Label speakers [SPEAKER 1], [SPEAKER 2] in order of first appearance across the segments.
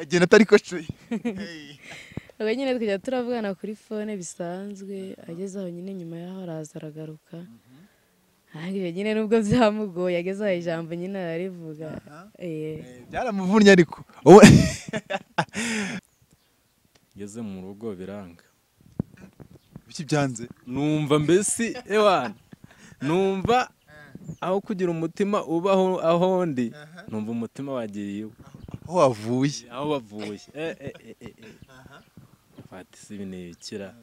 [SPEAKER 1] Agenda atari kocuye.
[SPEAKER 2] Ubwo nyine tukajya turavugana kuri phone bisanzwe, ageze aho nyine nyuma yaho araza aragaruka. Ariko nyine nubwo byamugoye ageze aho ijambo nyine ararivuga.
[SPEAKER 1] Byaramuvunnye ariko.
[SPEAKER 3] Ngeze mu rugo biranga.
[SPEAKER 1] Biki byanze?
[SPEAKER 3] Numva mbese ewana. Numva aho kugira umutima ubaho aho ndi, numva umutima wagiye iwe.
[SPEAKER 1] Aho wavuye.
[SPEAKER 3] Aho wavuye. Fati si binekira.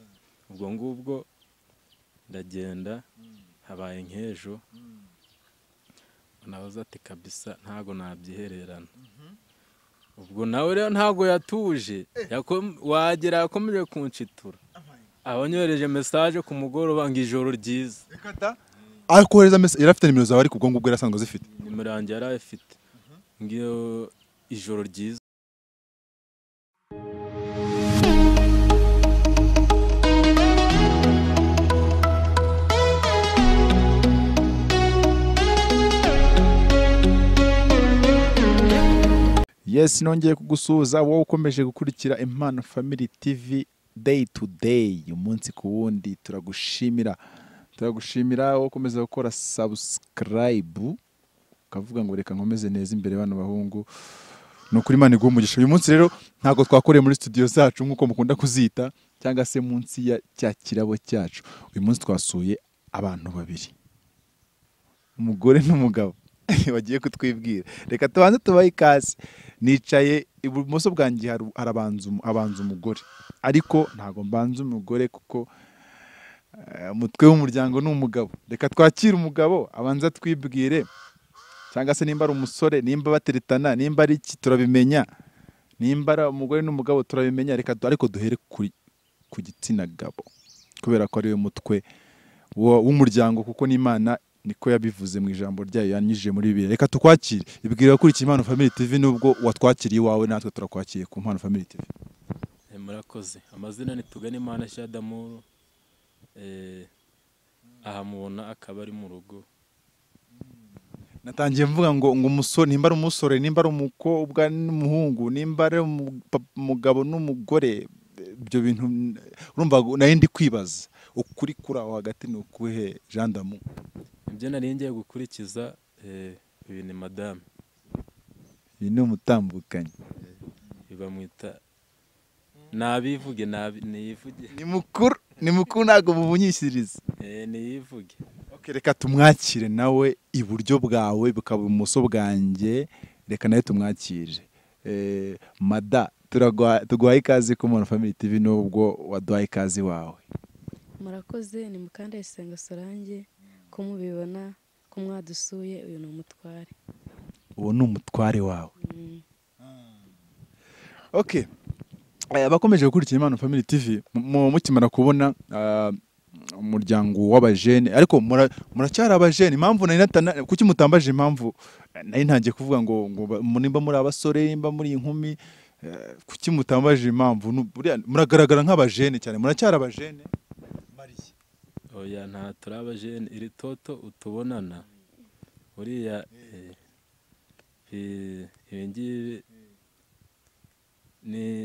[SPEAKER 3] Ubwo ngubwo ndagenda habaye nkejo. Nabaza ati kabisa ntago nabyihererana. Ubwo nawe rero ntago yatuje, wagera yakomeje kunshitura. Abanyohereje message ku mugoroba ngo ijoro ryiza.
[SPEAKER 1] Akohereza message yari afite nimero zawe ariko ubwo ngubwo yarasanzwe azifite.
[SPEAKER 3] Nimero yanjye yari ayifite. Ngiyo ijoro ryiza.
[SPEAKER 1] Yes, nongeye kugusuhuza wowe ukomeje gukurikira Impano Family TV day to day, umunsi ku wundi. Turagushimira, turagushimira wowe ukomeza gukora subscribe ukavuga ngo reka nkomeze neza imbere bano bahungu. No kuri Imana iguhe umugisha. Uyu munsi rero ntago twakoreye muri studio zacu nkuko mukunda kuzita cyangwa se munsi ya cya kirabo cyacu. Uyu munsi twasuye abantu babiri, umugore n'umugabo bagiye kutwibwira. Reka tubanze tubahe ikaze. Nicaye ibumoso bwanjye harabanza umugore, ariko ntago mbanza umugore kuko umutwe w'umuryango ni umugabo. Reka twakire umugabo abanza twibwire, cyangwa se nimba ari umusore, nimba bateretana, nimba ari iki turabimenya, nimba ari umugore n'umugabo turabimenya. Reka ariko duhere ku gitsina gabo kubera ko ari we mutwe w'umuryango, kuko n'Imana niko yabivuze mu ijambo ryayo yanyije muri Bibiliya. Reka tukwakire, ibwira kuri Impano Family TV nubwo watwakiriye iwawe natwe turakwakiriye ku Impano Family TV.
[SPEAKER 3] Murakoze. Amazina ni Tuganimana Shadamuru. Aha mubona akaba ari mu rugo.
[SPEAKER 1] Natangiye mvuga ngo umusore, nimba ari umusore, nimba ari umukobwa n'umuhungu, nimba ari umugabo n'umugore, ibyo bintu urumva nari ndi kwibaza ukuri kuri aho hagati ni ukuhe Jean d'Amour?
[SPEAKER 3] Ibyo nari ngiye gukurikiza uyu ni madame.
[SPEAKER 1] Uyu ni umutambukanyi.
[SPEAKER 3] Bamwita nabivuge niyivuge.
[SPEAKER 1] Ni mukuru, ni mukuru ntago mubunyishiriza.
[SPEAKER 3] Niyivuge.
[SPEAKER 1] Okay, reka tumwakire nawe iburyo bwawe bukaba ibumoso bwanjye, reka nawe tumwakire. Mada, tuguhaye ikaze ku Impano Family TV nubwo waduhaye ikaze wawe.
[SPEAKER 2] Murakoze. Ni Mukandayisenga Solange, ko mubibona ko mwadusuye, uyu ni umutware.
[SPEAKER 1] Uwo ni umutware wawe. Okay. Abakomeje gukurikira Impano Family TV mukimara kubona umuryango w'abajene, ariko muracyari abajene. Impamvu nari natana kuki mutambaje, impamvu nari ntangiye kuvuga ngo nimba muri abasore, nimba muri inkumi, kuki mutambaje impamvu? Muragaragara nk'abajene cyane, muracyari abajene.
[SPEAKER 3] Oya nta turi abajene, iri toto utubonana uriya ibi ngibi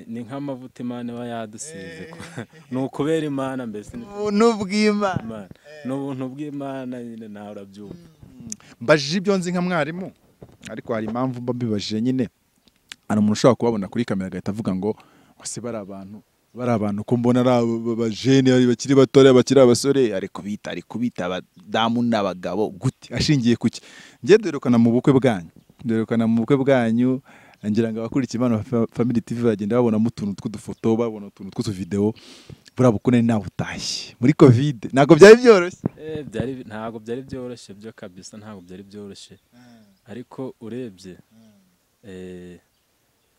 [SPEAKER 3] ni nk'amavuta Imana iba yadusize. Ni ukubera Imana mbese,
[SPEAKER 1] ubuntu bw'Imana,
[SPEAKER 3] ni ubuntu bw'Imana nyine, nawe urabyumva.
[SPEAKER 1] Mbajije ibyo nzi nka mwarimu, ariko hari impamvu mba mbibajije nyine. Hari umuntu ushobora kubabona kuri kamera agahita avuga ngo ese bari abantu, bari abantu ko mbona ari abajene bakiri bato, bakiri abasore, ariko bita ari kubita abadamu n'abagabo gute? Ashingiye kuki? Ngiye duherukana mu bukwe bwanyu, duherukana mu bukwe bwanyu, ngira ngo abakurikiye Impano Family TV bagenda babonamo utuntu tw'udufoto, babona utuntu tw'utuvideo. Buriya bukwe nari nabutashye muri Covid, ntabwo byari byoroshye.
[SPEAKER 3] Ntabwo byari byoroshye byo kabisa, ntabwo byari byoroshye, ariko urebye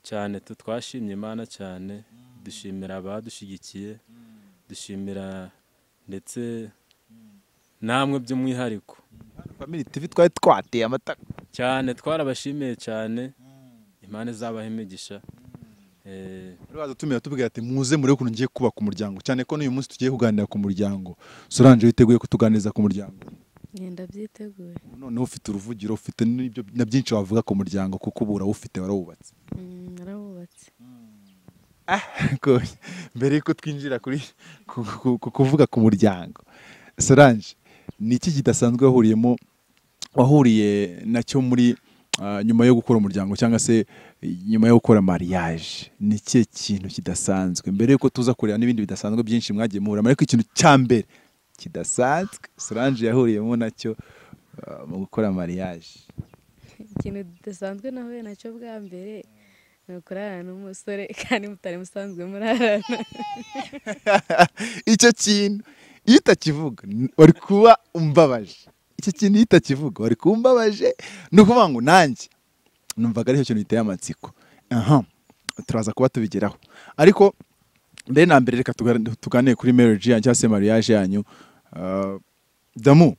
[SPEAKER 3] cyane twashimye Imana cyane, dushimira abadushigikiye, dushimira ndetse namwe by'umwihariko
[SPEAKER 1] Family TV twari twateye amata
[SPEAKER 3] cyane, twarabashimiye cyane. Imana izabaha imigisha.
[SPEAKER 1] Baza tumira tubwira ati muze murebe ukuntu ngiye kubaka umuryango, cyane ko n'uyu munsi tugiye kuganira ku muryango. Solange witeguye kutuganiriza ku muryango?
[SPEAKER 2] Ngenda byiteguye.
[SPEAKER 1] Noneho ufite uruvugiro, ufite n'ibyo na byinshi wavuga ku muryango kuko ubu urawufite, warawubatse.
[SPEAKER 2] Narawubatse.
[SPEAKER 1] Mbere yuko twinjira kuri kuvuga ku muryango, Solange, ni iki kidasanzwe wahuriye nacyo muri nyuma yo gukora umuryango cyangwa se nyuma yo gukora mariage? Ni ikihe kintu kidasanzwe, mbere yuko tuza kureba n'ibindi bidasanzwe byinshi mwagiye muhura, ariko ikintu cya mbere kidasanzwe Solange yahuriyemo nacyo mu gukora mariage?
[SPEAKER 2] Ikintu kidasanzwe nahuye nacyo bwa mbere ni ukurarana n'umusore kandi mutari musanzwe murarana.
[SPEAKER 1] Icyo kintu iyo utakivuga wari kuba umbabaje. Icyo kintu iyo utakivuga wari kuba umbabaje. Ni ukuvuga ngo nanjye numvaga aricyo kintu giteye amatsiko. Aha turaza kuba tubigeraho, ariko mbere na mbere reka tuganire kuri marriage yanyu cyangwa se mariage yanyu. Damu,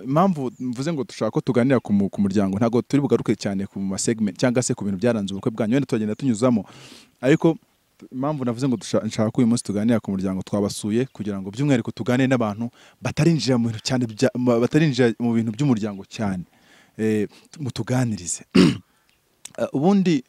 [SPEAKER 1] impamvu mvuze ngo dushaka ko tuganira ku muryango, ntabwo turi bugaruke cyane ku ma segment cyangwa se ku bintu byaranze ubukwe bwanyu, wenda turagenda tunyuzamo, ariko impamvu navuze ngo nshaka ko uyu munsi tuganira ku muryango, twabasuye kugira ngo by'umwihariko tuganire n'abantu batarinjira mu bintu cyane batarinjira mu bintu by'umuryango cyane, mutuganirize. Ubundi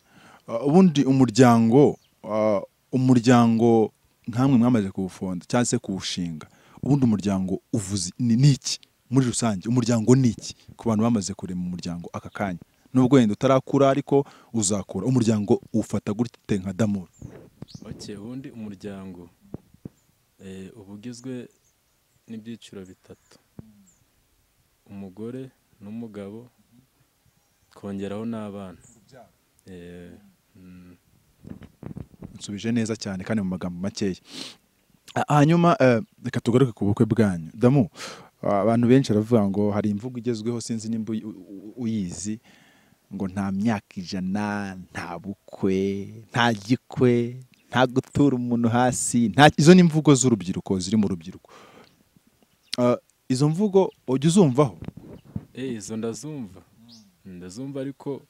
[SPEAKER 1] umuryango nkamwe mwamaze kuwufonda cyangwa se kuwushinga, ubundi umuryango uvuze ni iki muri rusange? Umuryango ni iki ku bantu bamaze kurema umuryango aka kanya? Nubwo wenda utarakura ariko uzakura, umuryango ufata gute nka Damour?
[SPEAKER 3] Okay, ubundi umuryango uba ugizwe n'ibyiciro bitatu: umugore n'umugabo, kongeraho n'abana.
[SPEAKER 1] Nsubije neza cyane kandi mu magambo makeya. Hanyuma reka tugaruke ku bukwe bwanyu. Damu, abantu benshi baravuga ngo hari imvugo igezweho, sinzi nimba uyizi, ngo nta myaka 100, nta bukwe, nta gikwe, nta gutura umuntu hasi, nta. Izo ni imvugo z'urubyiruko ziri mu rubyiruko. Izo mvugo ujya uzumvaho?
[SPEAKER 3] Izo ndazumva, ariko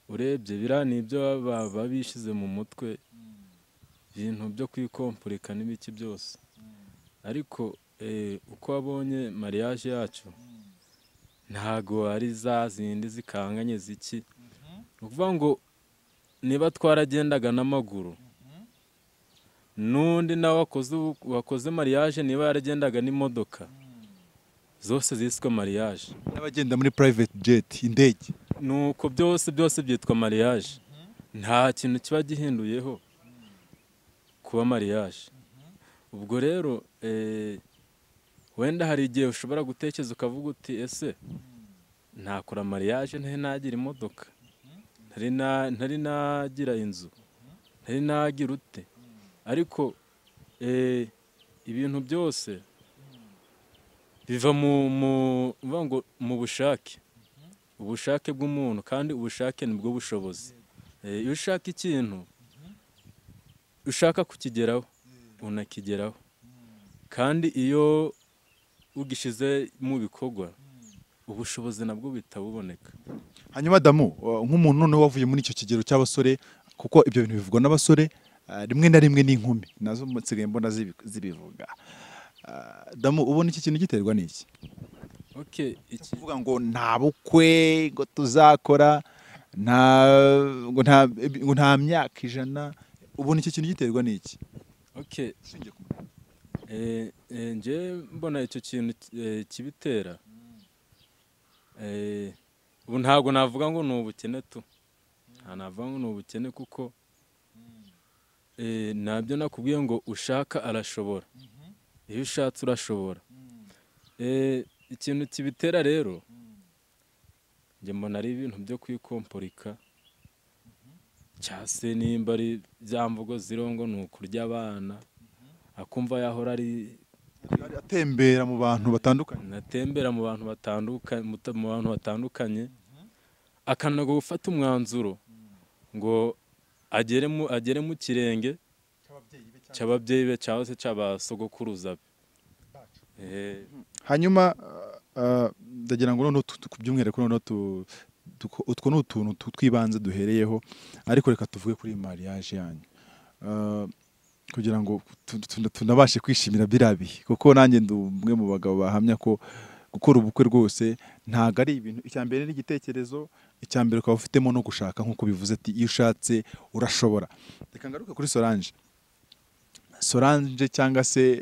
[SPEAKER 3] urebye biriya ni ibyo baba bishize mu mutwe, ibintu byo kwikompurika n'ibiki byose. Ariko uko wabonye mariage yacu ntago ari za zindi zikanganye ziki. Ni ukuvuga ngo niba twaragendaga n'amaguru, n'undi nawe wakoze mariage niba yaragendaga n'imodoka, zose ziswe mariage.
[SPEAKER 1] N'abagenda muri private jet, indege,
[SPEAKER 3] nuko byose byitwa mariage. Nta kintu kiba gihinduyeho kuba mariage. Ubwo rero wenda hari igihe ushobora gutekereza ukavuga uti ese ntakora mariage ntari nagira imodoka, ntari nagira inzu, ntari nagira ute. Ariko ibintu byose biva mu bushake, ubushake bw'umuntu, kandi ubushake nibwo bushobozi. Iyo ushaka ikintu ushaka kukigeraho unakigeraho, kandi iyo ugishize mu bikorwa ubushobozi nabwo bitabuboneka.
[SPEAKER 1] Hanyuma Damu, nk'umuntu noneho wavuye muri icyo kigero cy'abasore, kuko ibyo bintu bivugwa n'abasore rimwe na rimwe n'inkumi nazo nsigaye mbona zibivuga. Damu, ubona iki kintu giterwa n'iki?
[SPEAKER 3] Okay, iki
[SPEAKER 1] kuvuga ngo nta bukwe ngo tuzakora, ngo nta myaka 100, ubona iki kintu giterwa n'iki?
[SPEAKER 3] Okay, nje mbona icyo kintu kibitera. Ubu ntago navuga ngo ni ubukene tu, nta navuga ngo ni ubukene, kuko nabyo nakubwiye ngo ushaka arashobora, iyo ushatse urashobora. Ikintu kibitera rero njye mbona ari ibintu byo kwikomporika, cyase nimba ari bya mvugo zirongo ni ukurya abana, akumva yahora ari
[SPEAKER 1] atembera mu bantu batandukanye,
[SPEAKER 3] natembera mu bantu batandukanye, akanaga gufata umwanzuro ngo agere mu kirenge cy'ababyeyi be cyangwa se cy'abasogokuruza be.
[SPEAKER 1] Hanyuma ndagira ngo noneho kubyumwereko noneho utwo ni utuntu twibanze duhereyeho, ariko reka tuvuge kuri mariage yanyu kugira ngo tunabashe kwishimira biriya bihe, kuko nanjye ndi umwe mu bagabo bahamya ko Gukora ubukwe rwose ntago ari ibintu, icya mbere ni igitekerezo, icya mbere ukaba ufitemo no gushaka nk'uko bivuze ati iyo ushatse urashobora. Reka ngaruke kuri Solange. Solange cyangwa se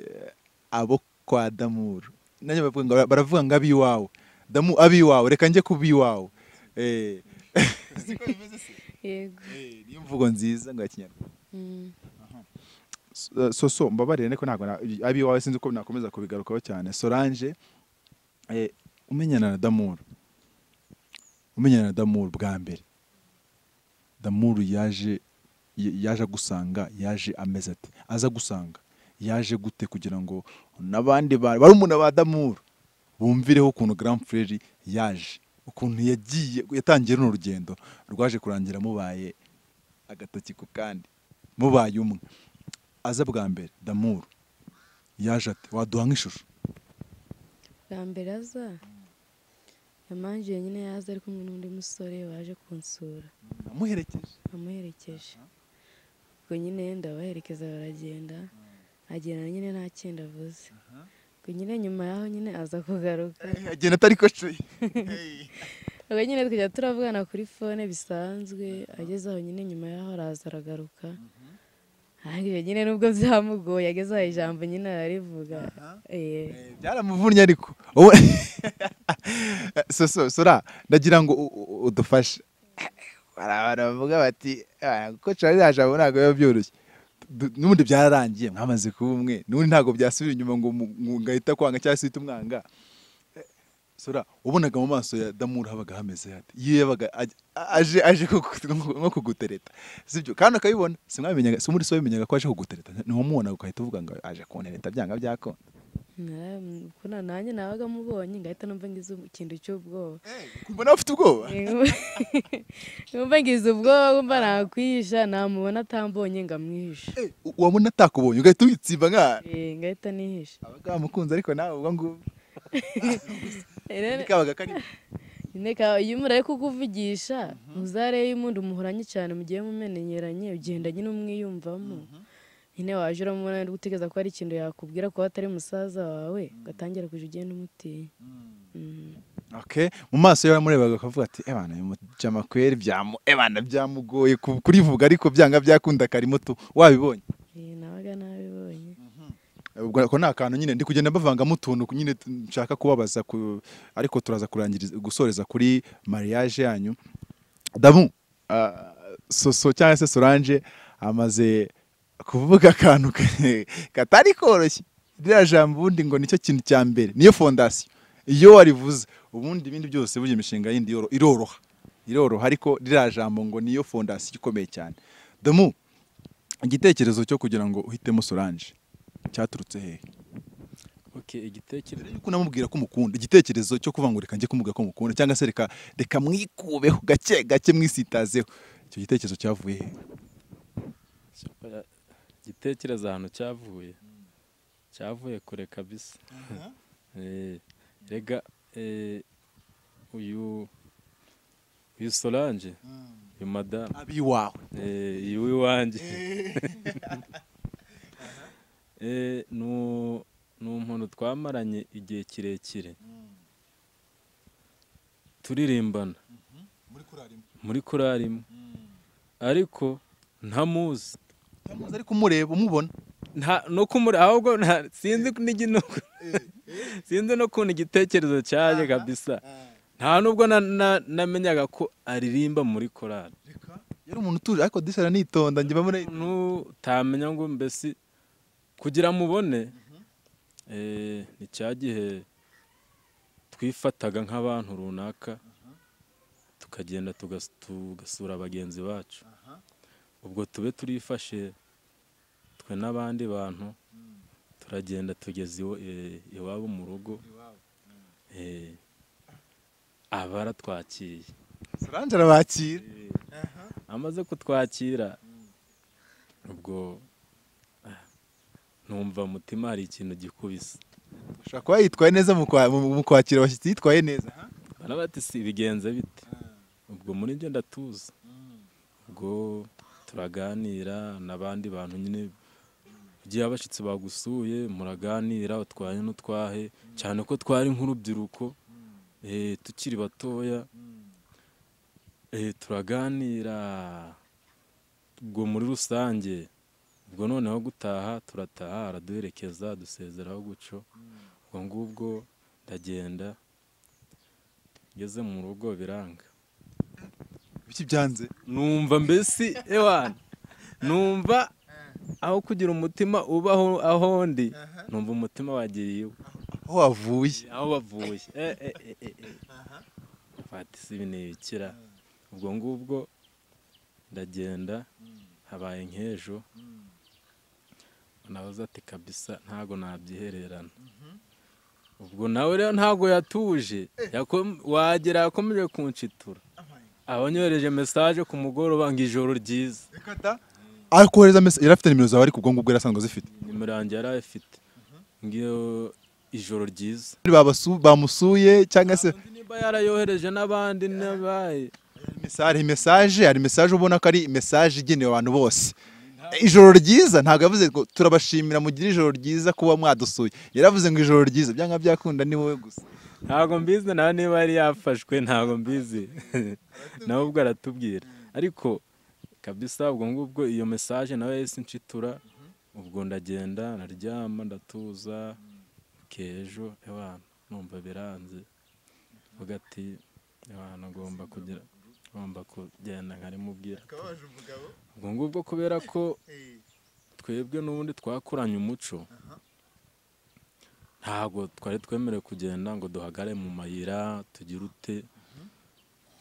[SPEAKER 1] abo kwa Damuru, nanjye baravuga ngo abiwawe, Damu abiwawe, reka njye kubiwawe. Siko bimeze se?
[SPEAKER 2] Yego.
[SPEAKER 1] Niyo mvugo nziza ngo ya Kinyarwanda. Soso mbabarire niko ntago abiwawe sinzi uko nakomeza kubigarukaho cyane. Solange umenyana na Damuru, bwa mbere Damuru yaje gusanga, yaje ameze ati aza gusanga yaje gute kugira ngo n'abandi barumuna ba Damuru bumvireho ukuntu Grand Frère yaje, ukuntu yagiye yatangiye runo rugendo rwaje kurangira mubaye agatoki ku kandi, mubaye umwe. Aza bwa mbere Damuru yaje ati waduha nk'ishusho?
[SPEAKER 2] Bwa mbere aza yamanjiye nyine, yaza ari kumwe n'undi musore waje kunsura, amuherekeje. Ubwo nyine ndabaherekeza baragenda, agenda nyine nta kindi avuze. Ubwo nyine nyuma yaho nyine aza kugaruka,
[SPEAKER 1] agenda atari ko cuye.
[SPEAKER 2] Ubwo nyine tukajya turavugana kuri fone bisanzwe, ageze aho nyine nyuma yaho araza aragaruka. Nyine nubwo byamugoye ageze aho ijambo nyine ararivuga.
[SPEAKER 1] Byaramuvunnye ariko. Sora ndagira ngo udufashe. Baravuga bati ko cari jambo ntago biba byoroshye. N'ubundi byararangiye mwamaze kuba umwe, n'ubundi ntago byasubira inyuma ngo ngahita kwanga cyangwa se umwanga. Sora ubonaga mu maso ya Damuru habaga hameze hate iyo yabaga aje nko kugutereta, sibyo? Kandi akabibona, simwabimenyaga, si muri so bimenyaga ko aje kugutereta, niho mubona ukahita uvuga ngo aje kuntereta byanga byakunda.
[SPEAKER 2] Kuna nanjye nabaga mubonye ngahita numva ngize ikintu cy'ubwoba.
[SPEAKER 1] Kumva nawe ufite ubwoba?
[SPEAKER 2] Numva ngize ubwoba, kumva nakwihisha, namubona atambonye ngamwihisha.
[SPEAKER 1] Wabona atakubonye ugahita witsimba nka?
[SPEAKER 2] Ngahita nihisha.
[SPEAKER 1] Abaga bamukunze ariko nawe ubwo ngubwo.
[SPEAKER 2] Iyo umuntu ari kukuvugisha uzarebe umuntu umuhoranye cyane mugiye mumenyeranye, ugenda nyine umwiyumvamo. Nyine waje uramubona uri gutekereza ko hari ikintu yakubwira ko atari musaza wawe, ugatangira kuja ugenda umutinya.
[SPEAKER 1] Okay, mu maso yawe murebaga akavuga ati ebana uyu mujama kweri ebana byamugoye kurivuga ariko byanga byakunda karimo tu wabibonye?
[SPEAKER 2] Nabaga nabibonye.
[SPEAKER 1] Ubwo ko nta kantu nyine ndi kugenda bavangamo utuntu nyine nshaka kubabaza, ariko turaza kurangiriza gusoreza kuri mariage yanyu. Damu Soso cyangwa se Solange amaze kuvuga akantu katari koroshye. Ririya jambo ubundi ngo nicyo kintu cya mbere, niyo fondation. Iyo warivuze ubundi ibindi byose burya imishinga yindi iroroha, ariko ririya jambo ngo niyo fondation ikomeye cyane. Damu, igitekerezo cyo kugira ngo uhitemo Solange cyaturutse hehe?
[SPEAKER 3] Okay, igitekerezo
[SPEAKER 1] yuko namubwira ko mukunda, igitekerezo cyo kuvuga ngo reka njye kumubwira ko mukunda cyangwa se reka mwikubeho gake gake mwisitazeho, icyo gitekerezo cyavuye hehe?
[SPEAKER 3] Igitekerezo ahantu cyavuye kure kabisa. Rega uyu Solange, uyu madame
[SPEAKER 1] abiwawe,
[SPEAKER 3] uyu iwanjye ni umuntu twamaranye igihe kirekire turirimbana muri korari imwe, ariko ntamuzi
[SPEAKER 1] ariko umureba umubona
[SPEAKER 3] no kumureba, ahubwo sinzi sinzi no kuntu igitekerezo cyaje kabisa. Nta nubwo namenyaga ko aririmba muri korari.
[SPEAKER 1] Yari umuntu utuje ariko disi aranitonda, njye mbona
[SPEAKER 3] utamenya ngo mbese kugira mubone. Ni cya gihe twifataga nk'abantu runaka tukagenda tugasura bagenzi bacu, ubwo tube turifashe twe n'abandi bantu, turagenda tugeze iwabo mu rugo, abaratwakiye.
[SPEAKER 1] Solange arabakira.
[SPEAKER 3] Amaze kutwakira ubwo numva mutima hari ikintu gikubise.
[SPEAKER 1] Ushobora kuba yitwaye neza mu kwakira abashyitsi, yitwaye neza.
[SPEAKER 3] Bati si bigenze bite? Ubwo muri njye ndatuza, ubwo turaganira n'abandi bantu nyine Ugiye abashitsi bagusuye muraganira utwaye n'utwahe, cyane ko twari nk'urubyiruko tukiri batoya, turaganira ubwo muri rusange. Ubwo noneho gutaha turataha, araduherekeza dusezeraho guco. Ubwo ngubwo ndagenda ngeze mu rugo biranga.
[SPEAKER 1] Biki byanze?
[SPEAKER 3] Numva mbese ewana, numva aho kugira umutima ubaho aho ndi, numva umutima wagiye iwe.
[SPEAKER 1] Aho wavuye.
[SPEAKER 3] Aho bavuye. Fati si ibintu. Ubwo ngubwo ndagenda habaye nk'ejo, nahoze ati kabisa ntago nabyihererana. Ubwo nawe rero ntago yatuje, wagera yakomeje kunshitura. Abanyohereje message ku mugoroba ngo ijoro ryiza.
[SPEAKER 1] Akohereza message, yari afite nimero zawe ariko ubwo ngubwo yarasanzwe azifite.
[SPEAKER 3] Nimero yanjye yari ayifite. Ngiyo ijoro ryiza.
[SPEAKER 1] Bamusuye cyangwa se
[SPEAKER 3] niba yarayohereje n'abandi nabaye.
[SPEAKER 1] Message, hari message ubona ko ari message igenewe abantu bose. Ijoro ryiza ntabwo yavuze ngo turabashimira mugire ijoro ryiza kuba mwadusuye. Yaravuze ngo ijoro ryiza byanga byakunda ni wowe gusa.
[SPEAKER 3] Ntabwo mbizi nawe niba yari yafashwe, ntabwo mbizi. Nawe ubwo aratubwira. Ariko kabisa ubwo ngubwo iyo message nawe yahise inshitura. Ubwo ndagenda naryama ndatuza, kejo ewana numva biranze. Uvuga ati ewana ngomba kugira, ngomba kugenda nkarimubwira. Ubwo ngubwo kubera ko twebwe n'ubundi twakuranye umuco, ntago twari twemerewe kugenda ngo duhagare mu mayira tugire ute.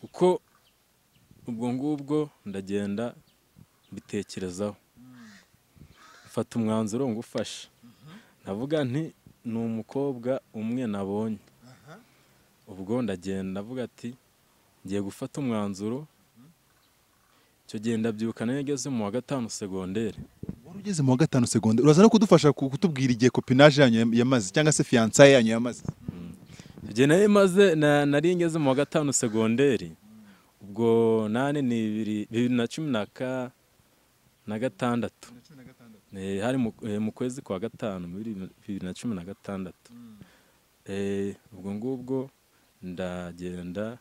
[SPEAKER 3] Uko ubwo ngubwo ndagenda mbitekerezaho, mfata umwanzuro ngufasha. Ndavuga nti ni umukobwa umwe nabonye. Ubwo ndagenda ndavuga ati ngiye gufata umwanzuro. Icyo gihe ndabyibuka nari ngeze mu wa 5 segonderi.
[SPEAKER 1] Wari ugeze mu wa 5 segonderi. Uraza no kudufasha kutubwira igihe copinage yanyu yamaze cyangwa se fiançailles yanyu yamaze?
[SPEAKER 3] Icyo gihe nari maze nari ngeze mu wa 5 segonderi. Ubwo nane ni 2016. Hari mu kwezi kwa 5 muri 2016. Ubwo ngubwo ndagenda,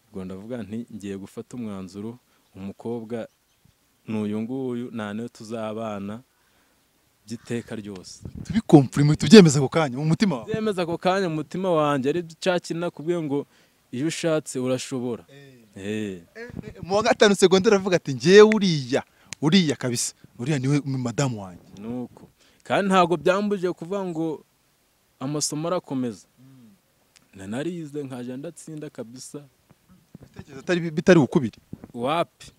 [SPEAKER 3] ubwo ndavuga nti ngiye gufata umwanzuro, umukobwa n'uyu nguyu nta niwe tuzabana by'iteka ryose.
[SPEAKER 1] Tubikomfirime tubyemeza ako kanya mu mutima wawe.
[SPEAKER 3] Byemeza ako kanya mu mutima wanjye, ari cya kintu nakubwiye ngo iyo ushatse urashobora.
[SPEAKER 1] Mu wa 5 segonderi aravuga ati ngiye uriya kabisa, uriya niwe madamu wanjye.
[SPEAKER 3] Nuko kandi ntago byambuje kuvuga ngo amasomo arakomeza. Narize nkaje ndatsinda kabisa.
[SPEAKER 1] Bitekerezo atari bitari ukubiri.
[SPEAKER 3] Wapi?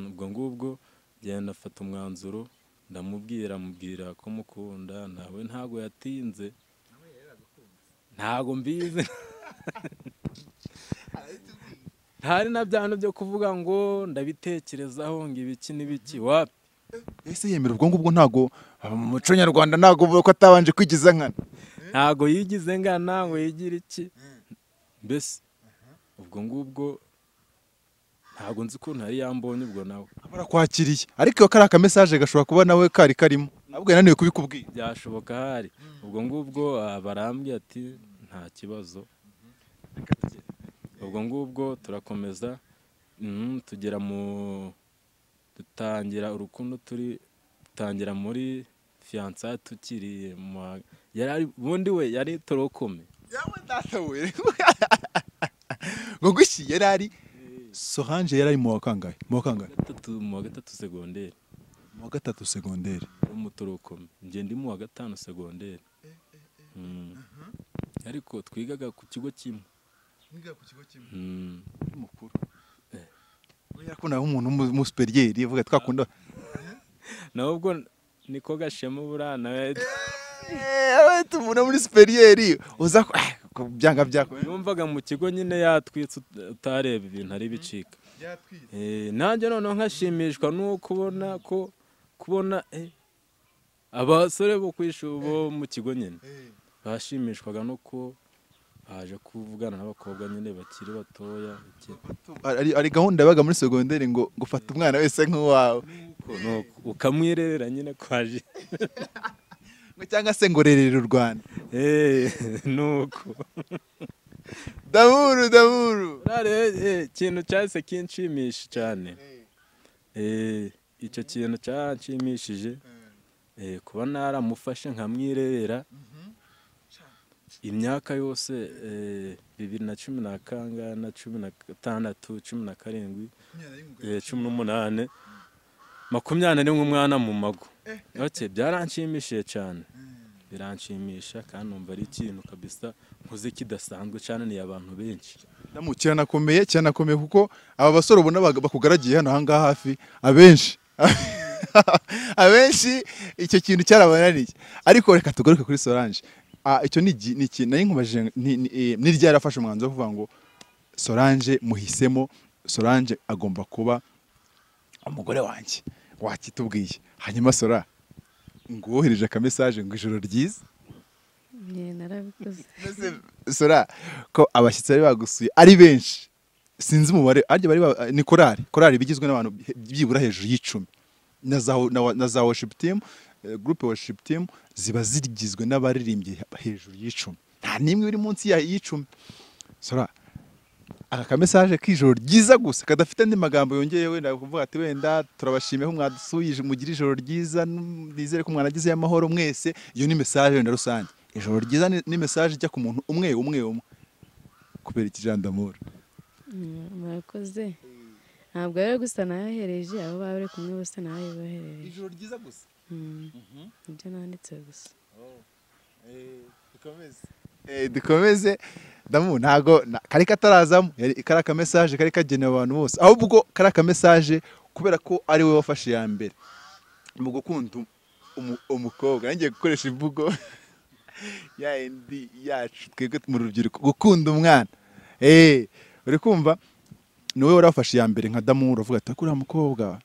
[SPEAKER 3] Ubwo ngubwo genda afata umwanzuro, ndamubwira mubwira ko mukunda, nawe ntago yatinze. Ntago mbizi. Ntari na byano byo kuvuga ngo ndabitekerezaho ngo ibiki n'ibiki, wapi?
[SPEAKER 1] Ese yemera ubwo ngubwo ntago mu muco nyarwanda ntago ko atabanje kwigiza nkana.
[SPEAKER 3] Ntago yigize ngana ngo yigira iki. Mbese ubwo ngubwo ntago nzi ko ntari yambonye ubwo nawe.
[SPEAKER 1] Barakwakiriye ariko iyo kari aka message gashobora kuba nawe kari karimo. Ahubwo yananiwe kubikubwira.
[SPEAKER 3] Byashoboka hari. Ubwo ngubwo barambwiye ati nta kibazo. Ubwo ngubwo turakomeza tugera mu dutangira urukundo, turi dutangira muri fiançailles tukiri yari bundi we yari torokome.
[SPEAKER 1] Yawe data we. Ngo gushi yari ari Solange yari ari mu wa kangahe? Mu wa kangahe?
[SPEAKER 3] Mu wa 3 segonderi.
[SPEAKER 1] Mu wa 3 segonderi.
[SPEAKER 3] Mu torokome. Nje ndi mu wa 5 segonderi. Ariko twigaga ku kigo kimwe.
[SPEAKER 1] Mwigaga ku kigo kimwe. Mukuru. Yakunda umuntu mu superieur ivuga twakunda.
[SPEAKER 3] Nawe ubwo niko gashema burana.
[SPEAKER 1] Tumubona muri superieur uza byanga byako.
[SPEAKER 3] Yumvaga mu kigo nyine yatwitse utareba ibintu ari bicika. Nanjye noneho nkashimishwa no kubona ko kubona abasore bo kwishubo mu kigo nyine bashimishwaga no ko baje kuvugana n'abakobwa nyine bakiri batoya.
[SPEAKER 1] Ari gahunda yabaga muri secondaire ngo gufata umwana wese nk'uwawe.
[SPEAKER 3] Nuko ukamwirerera nyine kwaje
[SPEAKER 1] ngo cyangwa se ngo rerera u Rwanda.
[SPEAKER 3] Nuko
[SPEAKER 1] Damuru
[SPEAKER 3] ikintu cyahise kinshimisha cyane. Icyo kintu cyanshimishije kuba naramufashe nkamwirerera imyaka yose 2010 na 16 17 18 21 umwana mu mago. Okay, byaranshimishije cyane, biranshimisha kandi numva ari ikintu kabisa nkoze kidasanzwe cyane ni abantu benshi.
[SPEAKER 1] Damu kiranakomeye cyanakomeye kuko aba basore ubona bakugaragiye hano aha ngaha hafi abenshi abenshi icyo kintu cyarabananiye. Ariko reka tugaruke kuri Solange. Icyo ni ikintu nari nkubajije, ni ryari yarafashe umwanzuro wo kuvuga ngo Solange muhisemo, Solange agomba kuba umugore wanjye, wakitubwiye. Hanyuma Sora ngo wohereje aka message ngo ijoro ryiza.
[SPEAKER 2] Narabikoze.
[SPEAKER 1] Mbese Sora ko abashyitsi bari bagusuye ari benshi, sinzi umubare ariko bari ni korali bigizwe n'abantu byibura hejuru y'icumi na za worship team, groupe worship team ziba zigizwe n'abaririmbyi hejuru y'icumi, nta n'imwe iri munsi y'icumi. Sora aka ka message k'ijoro ryiza gusa kadafite andi magambo yongeye, wenda kuvuga ati wenda turabashimiye ko mwadusuye, mugire ijoro ryiza, nizere ko mwanagize amahoro mwese, iyo ni message wenda rusange. Ijoro ryiza ni message ijya ku muntu umwe umwe umwe. Kubera iki Jean d'Amour?
[SPEAKER 2] Murakoze. Ntabwo rero gusa nayohereje abo baba bari kumwe bose, nayobohereje.
[SPEAKER 1] Ijoro ryiza gusa.
[SPEAKER 2] Ibyo nanditse gusa.
[SPEAKER 1] Dukomeze. Damu ntago kari katarazamo, kari aka message kari kagenewe abantu bose, ahubwo kari aka message kubera ko ari we wafashe ya mbere mu gukunda umukobwa. Nangiye gukoresha imvugo ya indi yacu twebwe mu rubyiruko, gukunda umwana. Uri kumva ni wowe warafashe ya mbere nka Damu, uravuga ati kuriya mukobwa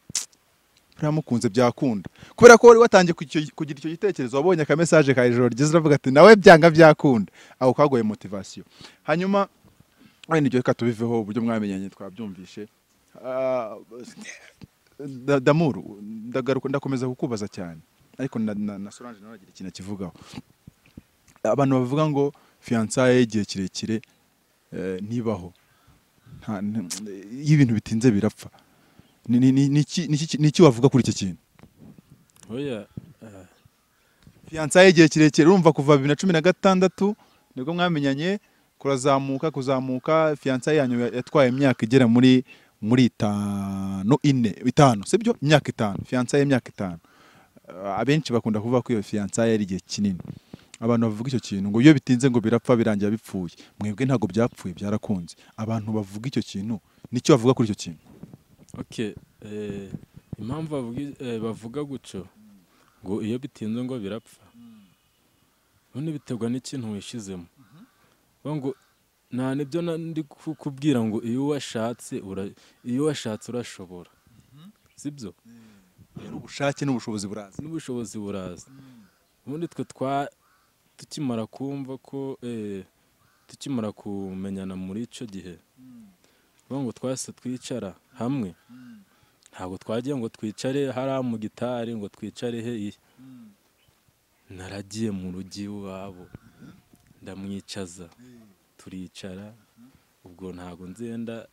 [SPEAKER 1] uramukunze byakunda, kubera ko wari watangiye kugira icyo gitekerezo, wabonye aka message ka ijoro ryiza uravuga ati nawe byanga byakunda, aho kagoye motivation. Hanyuma wenda ibyo reka tubiveho, uburyo mwamenyanye twabyumvishe. Damuru ndagaruka ndakomeza kukubaza cyane, ariko na Solange nawe agira ikintu akivugaho. Abantu bavuga ngo fiançailles y'igihe kirekire ntibaho, iyo ibintu bitinze birapfa. Ni iki wavuga kuri iki kintu?
[SPEAKER 3] Oya,
[SPEAKER 1] Fiançailles y'igihe kirekire, urumva kuva 2016 nibwo mwamenyanye, kurazamuka kuzamuka, fiançailles yanyu yatwaye imyaka igera muri 5 4 5, sibyo? Imyaka 5, fiançailles y'imyaka 5. Abenshi bakunda kuvuga ko iyo fiançailles ari igihe kinini. Abantu bavuga icyo kintu ngo iyo bitinze ngo birapfa, birangira bipfuye. Mwebwe ntabwo byapfuye, byarakunze. Abantu bavuga icyo kintu, nicyo bavuga kuri icyo kintu?
[SPEAKER 3] Okay, impamvu bavuga gutyo ngo iyo bitinze ngo birapfa, none biterwa n'ikintu wishizemo. Bavuga ngo nta nibyo ndi kukubwira ngo iyo washatse iyo washatse urashobora, sibyo?
[SPEAKER 1] Ubushake n'ubushobozi buraza.
[SPEAKER 3] N'ubushobozi buraza. Ubundi twe tukimara kumva ko tukimara kumenyana muri icyo gihe, bavuga ngo twahise twicara hamwe. Ntabwo twagiye ngo twicare hariya mu gitari, ngo twicare he. Naragiye mu rugo iwabo ndamwicaza, turicara. Ubwo ntabwo nzenda,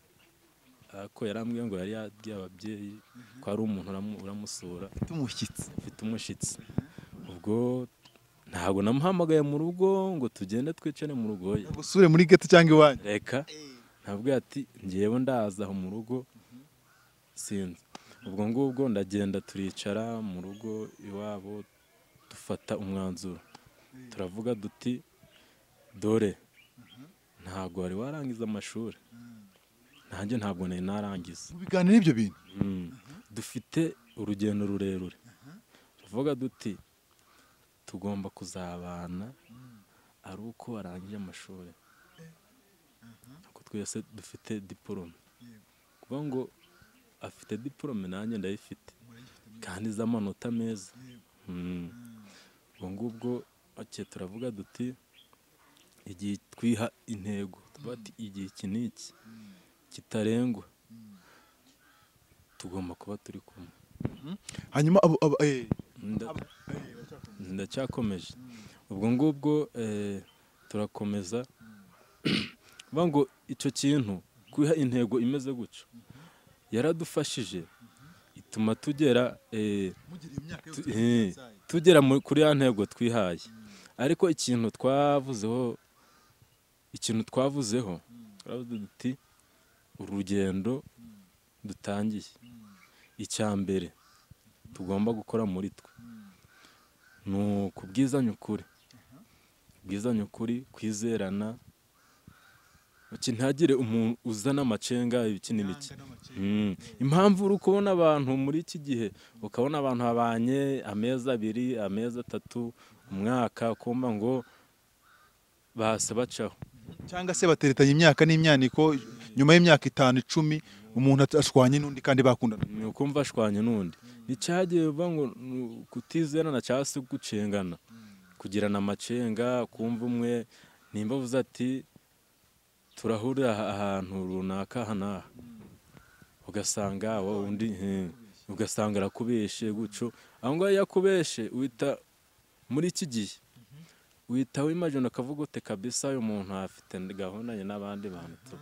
[SPEAKER 3] ariko yarambwiye ngo yari yabwiye ababyeyi ko ari umuntu uramusura,
[SPEAKER 1] umushyitsi,
[SPEAKER 3] ufite umushyitsi. Ubwo ntabwo namuhamagaye mu rugo ngo tugende twicare mu rugo.
[SPEAKER 1] Gusure muri ghetto cyangwa iwanyu.
[SPEAKER 3] Reka, nabwo ati ngewe ndaza aho mu rugo sinzi. Ubwo ngubwo ndagenda turicara mu rugo iwabo, dufata umwanzuro, turavuga duti dore ntabwo wari warangiza amashuri, nanjye ntabwo nari narangiza.
[SPEAKER 1] Mubiganira ibyo bintu.
[SPEAKER 3] Dufite urugendo rurerure, tuvuga duti tugomba kuzabana ari uko warangije amashuri, kuko twese dufite diporome. Kuvuga ngo afite diporome nanjye ndayifite, kandi z'amanota meza. Ubwo ngubwo turavuga duti igihe twiha intego, tuvuga ati igihe iki n'iki kitarengwa tugomba kuba turi kumwe.
[SPEAKER 1] Hanyuma abo
[SPEAKER 3] Ndacyakomeje. Ubwo ngubwo turakomeza bavuga ngo icyo kintu kwiha intego imeze gutyo yaradufashije, ituma tugera tugera kuri ya ntego twihaye. Ariko ikintu twavuzeho duti urugendo dutangiye, icya mbere tugomba gukora muri twe ni ukubwizanya ukuri, kubwizanya ukuri, kwizerana, ntihagire umuntu uzana amacenga ibiki n'ibiki. Impamvu uri kubona abantu muri iki gihe, ukabona abantu babanye amezi 2, amezi 3, umwaka, ukumva ngo bahise bacaho,
[SPEAKER 1] cyangwa se bateretanye imyaka n'imyaniko, nyuma y'imyaka 5, 10 umuntu ashwanye n'undi kandi bakundana,
[SPEAKER 3] ni ukumva ashwanye n'undi. Nicyagiye uvuga ngo kutizerana cyangwa se gucengana, kugirana amacenga, kumva umwe nimba avuze ati turahurira ahantu runaka aha n'aha, ugasanga undi ugasanga arakubeshe gutyo. Aho ngaho iyo akubeshe uhita muri iki gihe uhita wimagine ukavuga ute kabisa uyu muntu afite gahunda n'abandi bantu,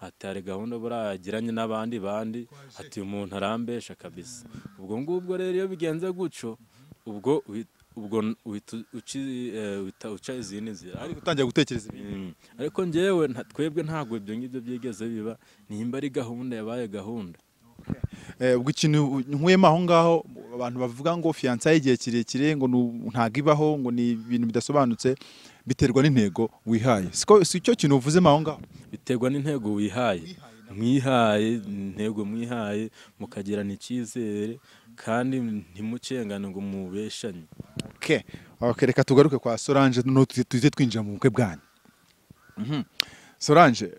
[SPEAKER 3] ati hari gahunda buriya yagiranye n'abandi bandi, ati uyu muntu arambesha kabisa. Ubwo ngubwo rero iyo bigenze gutyo, ubwo uhita uca izindi nzira,
[SPEAKER 1] ariko utangira gutekereza ibintu.
[SPEAKER 3] Ariko njyewe twebwe ntabwo ibyo ngibyo byigeze biba, nimba ari gahunda yabaye gahunda.
[SPEAKER 1] Ubwo ikintu nkuyemo aho ngaho, abantu bavuga ngo fiançailles igihe kirekire ngo ntago ibaho, ngo ni ibintu bidasobanutse, biterwa n'intego wihaye. Siko si cyo kintu uvuzemo aho ngaho?
[SPEAKER 3] Biterwa n'intego wihaye, mwihaye intego, mwihaye mukagirana icyizere kandi ntimucengane ngo mubeshanye.
[SPEAKER 1] Okay, reka tugaruke kwa Solange no tuze twinjira mu bukwe bwanyu. Solange,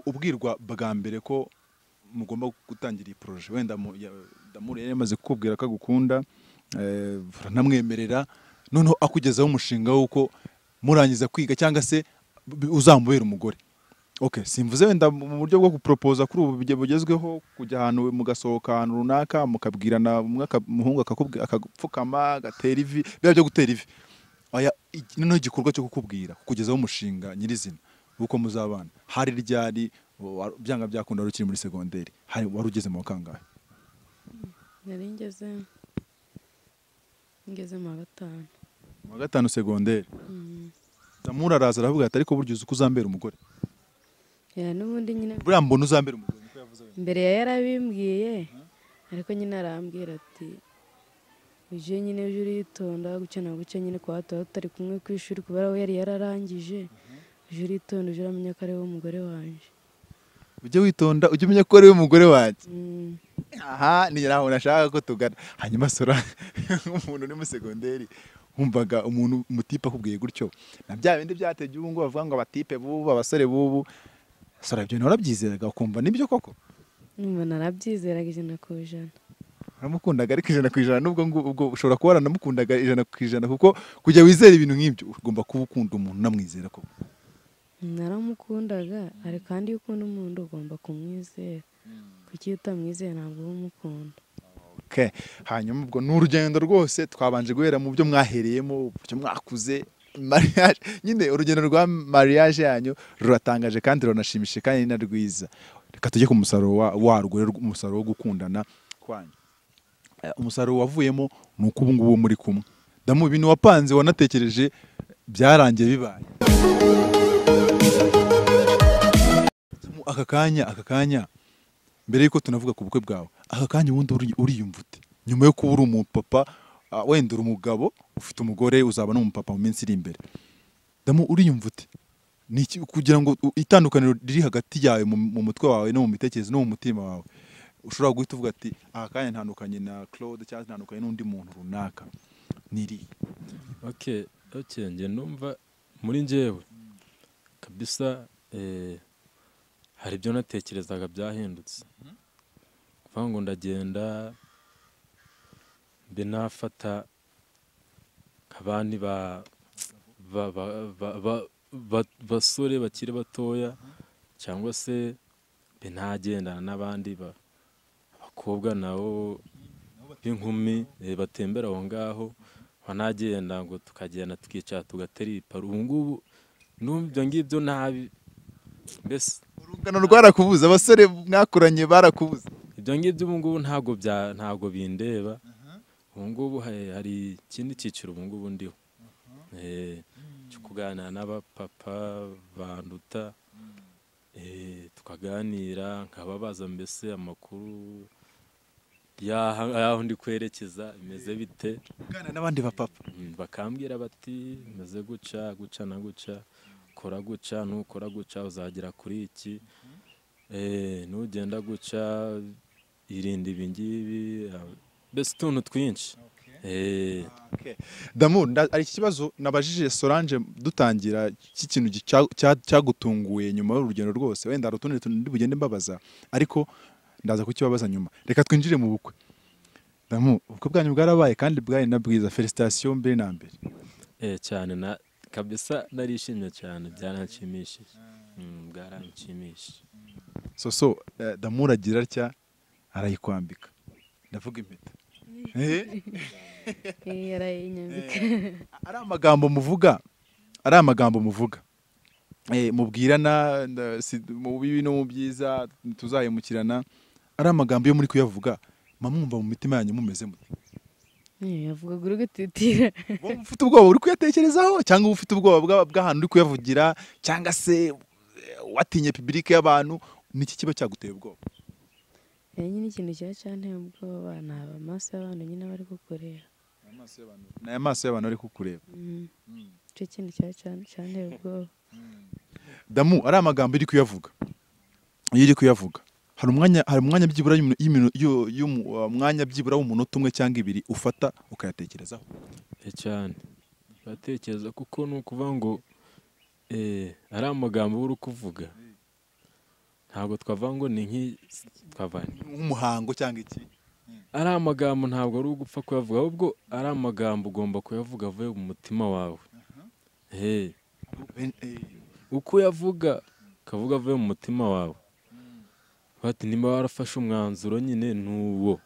[SPEAKER 1] ubwirwa bwa mbere ko mugomba gutangira iyi projet, wenda Damuri yari yamaze kukubwira ko agukunda, uranamwemerera, noneho akugezaho umushinga w'uko murangiza kwiga cyangwa se uzamubera umugore. Okay, simvuze wenda mu buryo bwo gupropoza kuri ubu bugezweho, kujya ahantu mugasohoka ahantu runaka mukabwirana, umuhungu akagupfukama agatera ivi, biba byo gutera ivi. Oya, noneho igikorwa cyo kukubwira kukugezaho umushinga nyirizina uko muzabana, hari ryari byanga byakunda wari ukiri muri segonderi, hari wari ugeze mu kangahe?
[SPEAKER 2] Nari ngeze mu wa 5.
[SPEAKER 1] Mu wa 5 segonderi. Damuri araza aravuga ati ariko burya uzi ko uzambera umugore.
[SPEAKER 2] Ya n'ubundi nyine
[SPEAKER 1] buriya mbona uzambera umugore, niko yavuze wenda.
[SPEAKER 2] Mbere yarabimbwiye, ariko nyine arambwira ati uje nyine uje uritonda guca na guca nyine kwa hato tutari kumwe ku ishuri kubera we yari yararangije, uje uritonda uje uramenya ko ari we umugore wanje.
[SPEAKER 1] Ujye witonda ujye umenya ko ari we umugore wanjye. Aha ni naho nashaka ko tugana. Hanyuma Sora nk'umuntu uri mu segonderi wumvaga umuntu mutipe akubwiye gutyo, na bya bindi byateje ubu ngo bavuga ngo abatipe bubu, abasore bubu, Sora ibyo narabyizeraga ukumva nibyo koko?
[SPEAKER 2] Numva narabyizeraga 100%.
[SPEAKER 1] Uramukundaga ariko 100%, nubwo ubwo ushobora kuba waranamukundaga 100%, kuko kujya wizera ibintu nk'ibyo ugomba kuba ukunda umuntu unamwizera koko.
[SPEAKER 2] Naramukundaga, ariko kandi iyo ukunda umuntu ugomba kumwizera, kuko iyo utamwizeye ntabwo uba umukunda.
[SPEAKER 1] Okay. Hanyuma ubwo ni urugendo rwose twabanje guhera mu byo mwahereyemo, byo mwakuze mariage, nyine urugendo rwa mariage yanyu ruratangaje kandi ruranashimishije kandi ni na rwiza. Reka tujye ku musaruro warwo rero, umusaruro wo gukundana kwanyu. Umusaruro wavuyemo ni uko ubu ngubu muri kumwe. Damu, ibintu wapanze wanatekereje byarangiye bibaye. Aka kanya mbere yuko tunavuga ku bukwe bwawe, aka kanya ubundi uriyumva ute nyuma yo kuba uri umupapa, wenda uri umugabo ufite umugore, uzaba n'umupapa mu minsi iri imbere? Damu, uriyumva ute? Ni iki kugira ngo itandukaniro riri hagati yawe mu mutwe wawe no mu mitekerereze no mu mutima wawe, ushobora guhita uvuga ati aka kanya ntandukanye na Claude cyangwa ntandukanye n'undi muntu runaka, ni iri?
[SPEAKER 3] Okay, njye numva muri njyewe kabisa hari ibyo natekerezaga byahindutse. Kuvuga ngo ndagenda mbe nafata abandi basore bakiri batoya, cyangwa se mbe nagendana n'abandi Abakobwa nabo b'inkumi batembera aho ngaho, banagenda ngo tukagenda tukicara tugatera iparu. Ubu ngubu n'ibyo ngibyo nabi mbese
[SPEAKER 1] urungano rwarakubuza, abasore mwakuranye barakubuza.
[SPEAKER 3] Ibyo ngibyo ubu ngubu ntabwo bindeba. Ubu ngubu hari ikindi cyiciro ubu ngubu ndiho cyo kuganira n'abapapa banduta, tukaganira nkababaza mbese amakuru y'aho ndi kwerekeza bimeze bite.
[SPEAKER 1] Kuganira n'abandi bapapa
[SPEAKER 3] bakambwira bati bimeze guca guca na guca, kora guca, nukora guca uzagera kuri iki, nugenda guca irinde ibi ngibi, mbese utuntu twinshi.
[SPEAKER 1] Damu, ari ikibazo nabajije Solange dutangira cy'ikintu cyagutunguye nyuma y'urugendo rwose, wenda hari utundi tuntu bugende mbabaza ariko ndaza kukibabaza nyuma. Reka twinjire mu bukwe. Damu, ubukwe bwanyu bwarabaye kandi bwari na bwiza, felicitation mbere na mbere.
[SPEAKER 3] Cyane na kabisa narishimye cyane, byaranshimishije. Bwaranshimishije.
[SPEAKER 1] So Damu aragira atya arayikwambika, ndavuga impeta. Ari amagambo muvuga, ari amagambo muvuga mubwirana mu bibi no mu byiza tuzahemukirana, ari amagambo yo muri kuyavuga mamwumva mu mitima yanyu mumeze mute?
[SPEAKER 2] Yavuga guru gutitira.
[SPEAKER 1] Wowe ufite ubwoba uri kuyatekerezaho, cyangwa ufite ubwoba bw'ahantu uri kuyavugira, cyangwa se watinye public y'abantu, niki kiba cyaguteye ubwoba?
[SPEAKER 2] Nyine ikintu kiba cyanteye ubwoba ni amaso y'abantu nyine bari kukureba.
[SPEAKER 1] Amaso y'abantu, ni amaso y'abantu bari kukureba.
[SPEAKER 2] Icyo kintu kiba cyanteye ubwoba.
[SPEAKER 1] Damu, ari amagambo iri kuyavuga, iyo iri kuyavuga hari umwanya byibura y'umwanya byibura w'umunota umwe cyangwa ibiri ufata ukayatekerezaho.
[SPEAKER 3] Cyane batekereza, kuko ni ukuvuga ngo ari amagambo uri kuvuga, ntabwo twavuga ngo ni
[SPEAKER 1] nk'umuhango cyangwa iki,
[SPEAKER 3] ari amagambo ntabwo ari ugupfa kuyavuga, ahubwo ari amagambo ugomba kuyavuga avuye mu mutima wawe. Uko uyavuga ukavuga avuye mu mutima wawe, bati nimba warafashe umwanzuro nyine nuwo,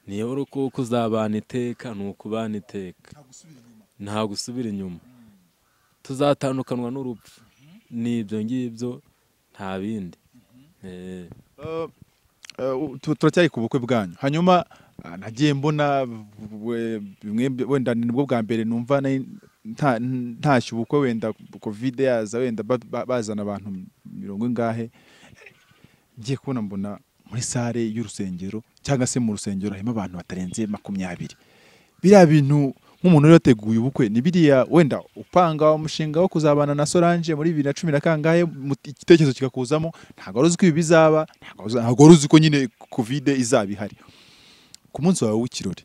[SPEAKER 3] niyo uri kuko uzabana iteka, ni ukubana iteka, nta gusubira inyuma, tuzatandukanwa n'urupfu, n'ibyo ngibyo nta bindi.
[SPEAKER 1] Turacyari ku bukwe bwanyu. Hanyuma nagiye mbona wenda nibwo bwa mbere numva ntashye ubukwe, wenda covid yaza, wenda bazana abantu mirongo ingahe, ngiye kubona mbona muri sare y'urusengero cyangwa se mu rusengero harimo abantu batarenze 20. Biriya bintu nk'umuntu yateguye ubukwe ni biriya wenda upanga umushinga wo kuzabana na Solange muri 2010 na kangahe, igitekerezo kikakuzamo, ntabwo wari uzi ko ibi bizaba, ntabwo wari uzi ko nyine covid izaba ihari. Ku munsi wawe w'ikirori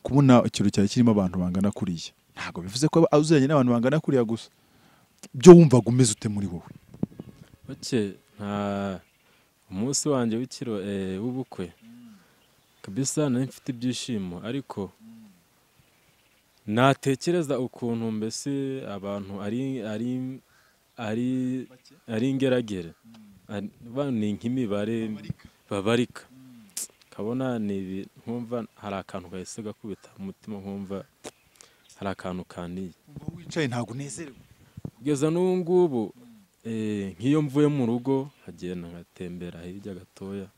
[SPEAKER 1] kubona ikirori cyawe kirimo abantu bangana kuriya, ntabwo bivuze ko uziranye n'abantu bangana kuriya gusa, byo wumvaga umeze ute muri wowe?
[SPEAKER 3] Bake nta umunsi wanjye w'ikirori w'ubukwe kabisa nari mfite ibyishimo, ariko natekereza ukuntu mbese abantu ari ari ari ari ingeragere, ni nk'imibare babarika, kabona ni nkumva hari akantu gahise gakubita umutima, nkumva hari akantu kaniye.
[SPEAKER 1] Wicaye ntabwo unezerewe
[SPEAKER 3] kugeza n'ubu ngubu. Nk'iyo mvuye mu rugo nkagenda ngatembera hirya gatoya,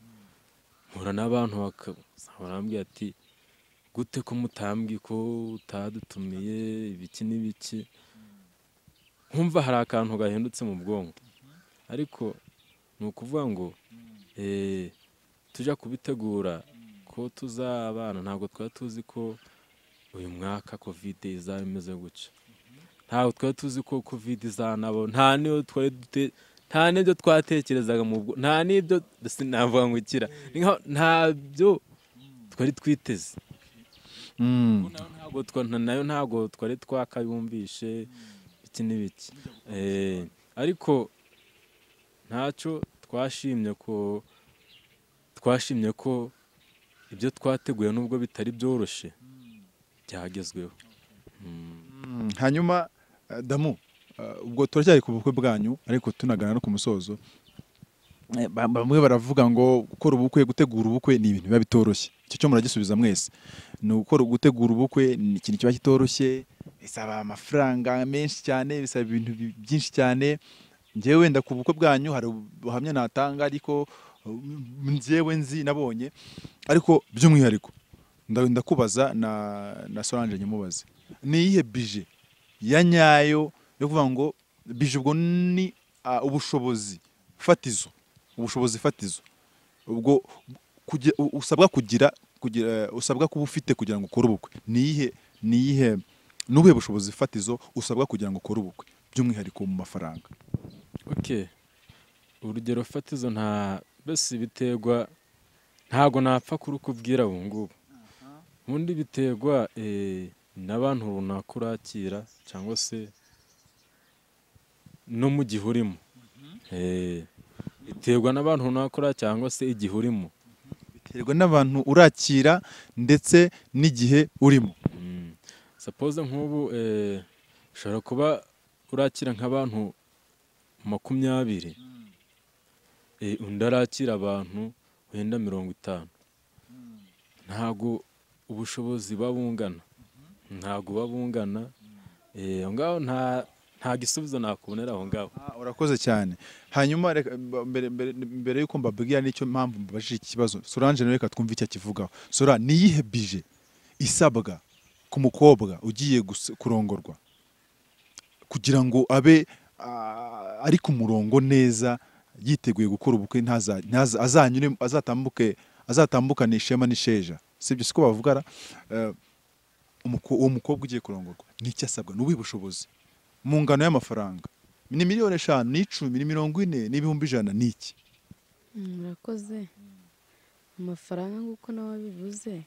[SPEAKER 3] mpura n'abantu barambwira ati gute ko mutambwi ko utadutumiye ibiki n'ibiki, nkumva hari akantu gahindutse mu bwonko. Ariko ni ukuvuga ngo tujya kubitegura ko tuzabana, ntabwo twari tuzi ko uyu mwaka covid izaba imeze gutya, ntabwo twari tuzi ko covid izanabo, nta n'ibyo twatekerezaga mu bwo, nta n'ibyo sinavuga ngo ikira, ntabyo twari twiteze. Nayo ntabwo twari twakayumvishe iki n'ibiki, ariko ntacyo twashimye ko ibyo twateguye nubwo bitari byoroshye byagezweho.
[SPEAKER 1] Hanyuma Damu, ubwo turacyari ku bukwe bwanyu ariko tunagana no ku musozo, Bamwe baravuga ngo gukora ubukwe, gutegura ubukwe ni ibintu biba bitoroshye. Icyo cyo muragisubiza mwese. Ni ugukora, gutegura ubukwe ni ikintu kiba kitoroshye, bisaba amafaranga menshi cyane, bisaba ibintu byinshi cyane. Njyewe wenda ku bukwe bwanyu hari ubuhamya natanga, ariko njyewe nzi nabonye, ariko by'umwihariko ndakubaza na Solange nyimubaze, ni iyihe budget ya nyayo yo kuvuga ngo budget, ubwo ni ubushobozi fatizo, ubushobozi fatizo ubwo usabwa kugira, usabwa kuba ufite kugira ngo ukore ubukwe, ni iyihe, ni ubuhe bushobozi fatizo usabwa kugira ngo ukore ubukwe by'umwihariko mu mafaranga?
[SPEAKER 3] Okay, urugero fatizo nta bese biterwa, ntago napfa kurukubwira ubu ngubu. Ubundi biterwa n'abantu runaka urakira cyangwa se no mu gihe urimo. Biterwa n'abantu runaka urakira cyangwa se igihe urimo.
[SPEAKER 1] Biterwa n'abantu urakira ndetse n'igihe urimo.
[SPEAKER 3] Suppose nk'ubu ushobora kuba urakira nk'abantu 20, undi arakira abantu wenda 50. Ntago ubushobozi babungana, ntago babungana. Aho ngaho nta gisubizo nakubonera aho ngaho.
[SPEAKER 1] Urakoze cyane. Hanyuma reka mbere yuko mbabwira nicyo mpamvu mbabajije iki kibazo, Solange nawe reka twumve icyo akivugaho. Sora, ni iyihe budget isabwa ku mukobwa ugiye kurongorwa kugira ngo abe ari ku murongo neza, yiteguye gukora ubukwe, azanyure, azatambuke, azatambukane ishema n'isheja, sibyo siko bavuga ra? Uwo mukobwa ugiye kurongorwa n'icyo asabwa, ni ubuhe bushobozi mu ngano y'amafaranga? Ni miliyoni 5, ni 10, ni 40, ni 100,000, ni iki?
[SPEAKER 2] Murakoze. Amafaranga nk'uko nawe wabivuze,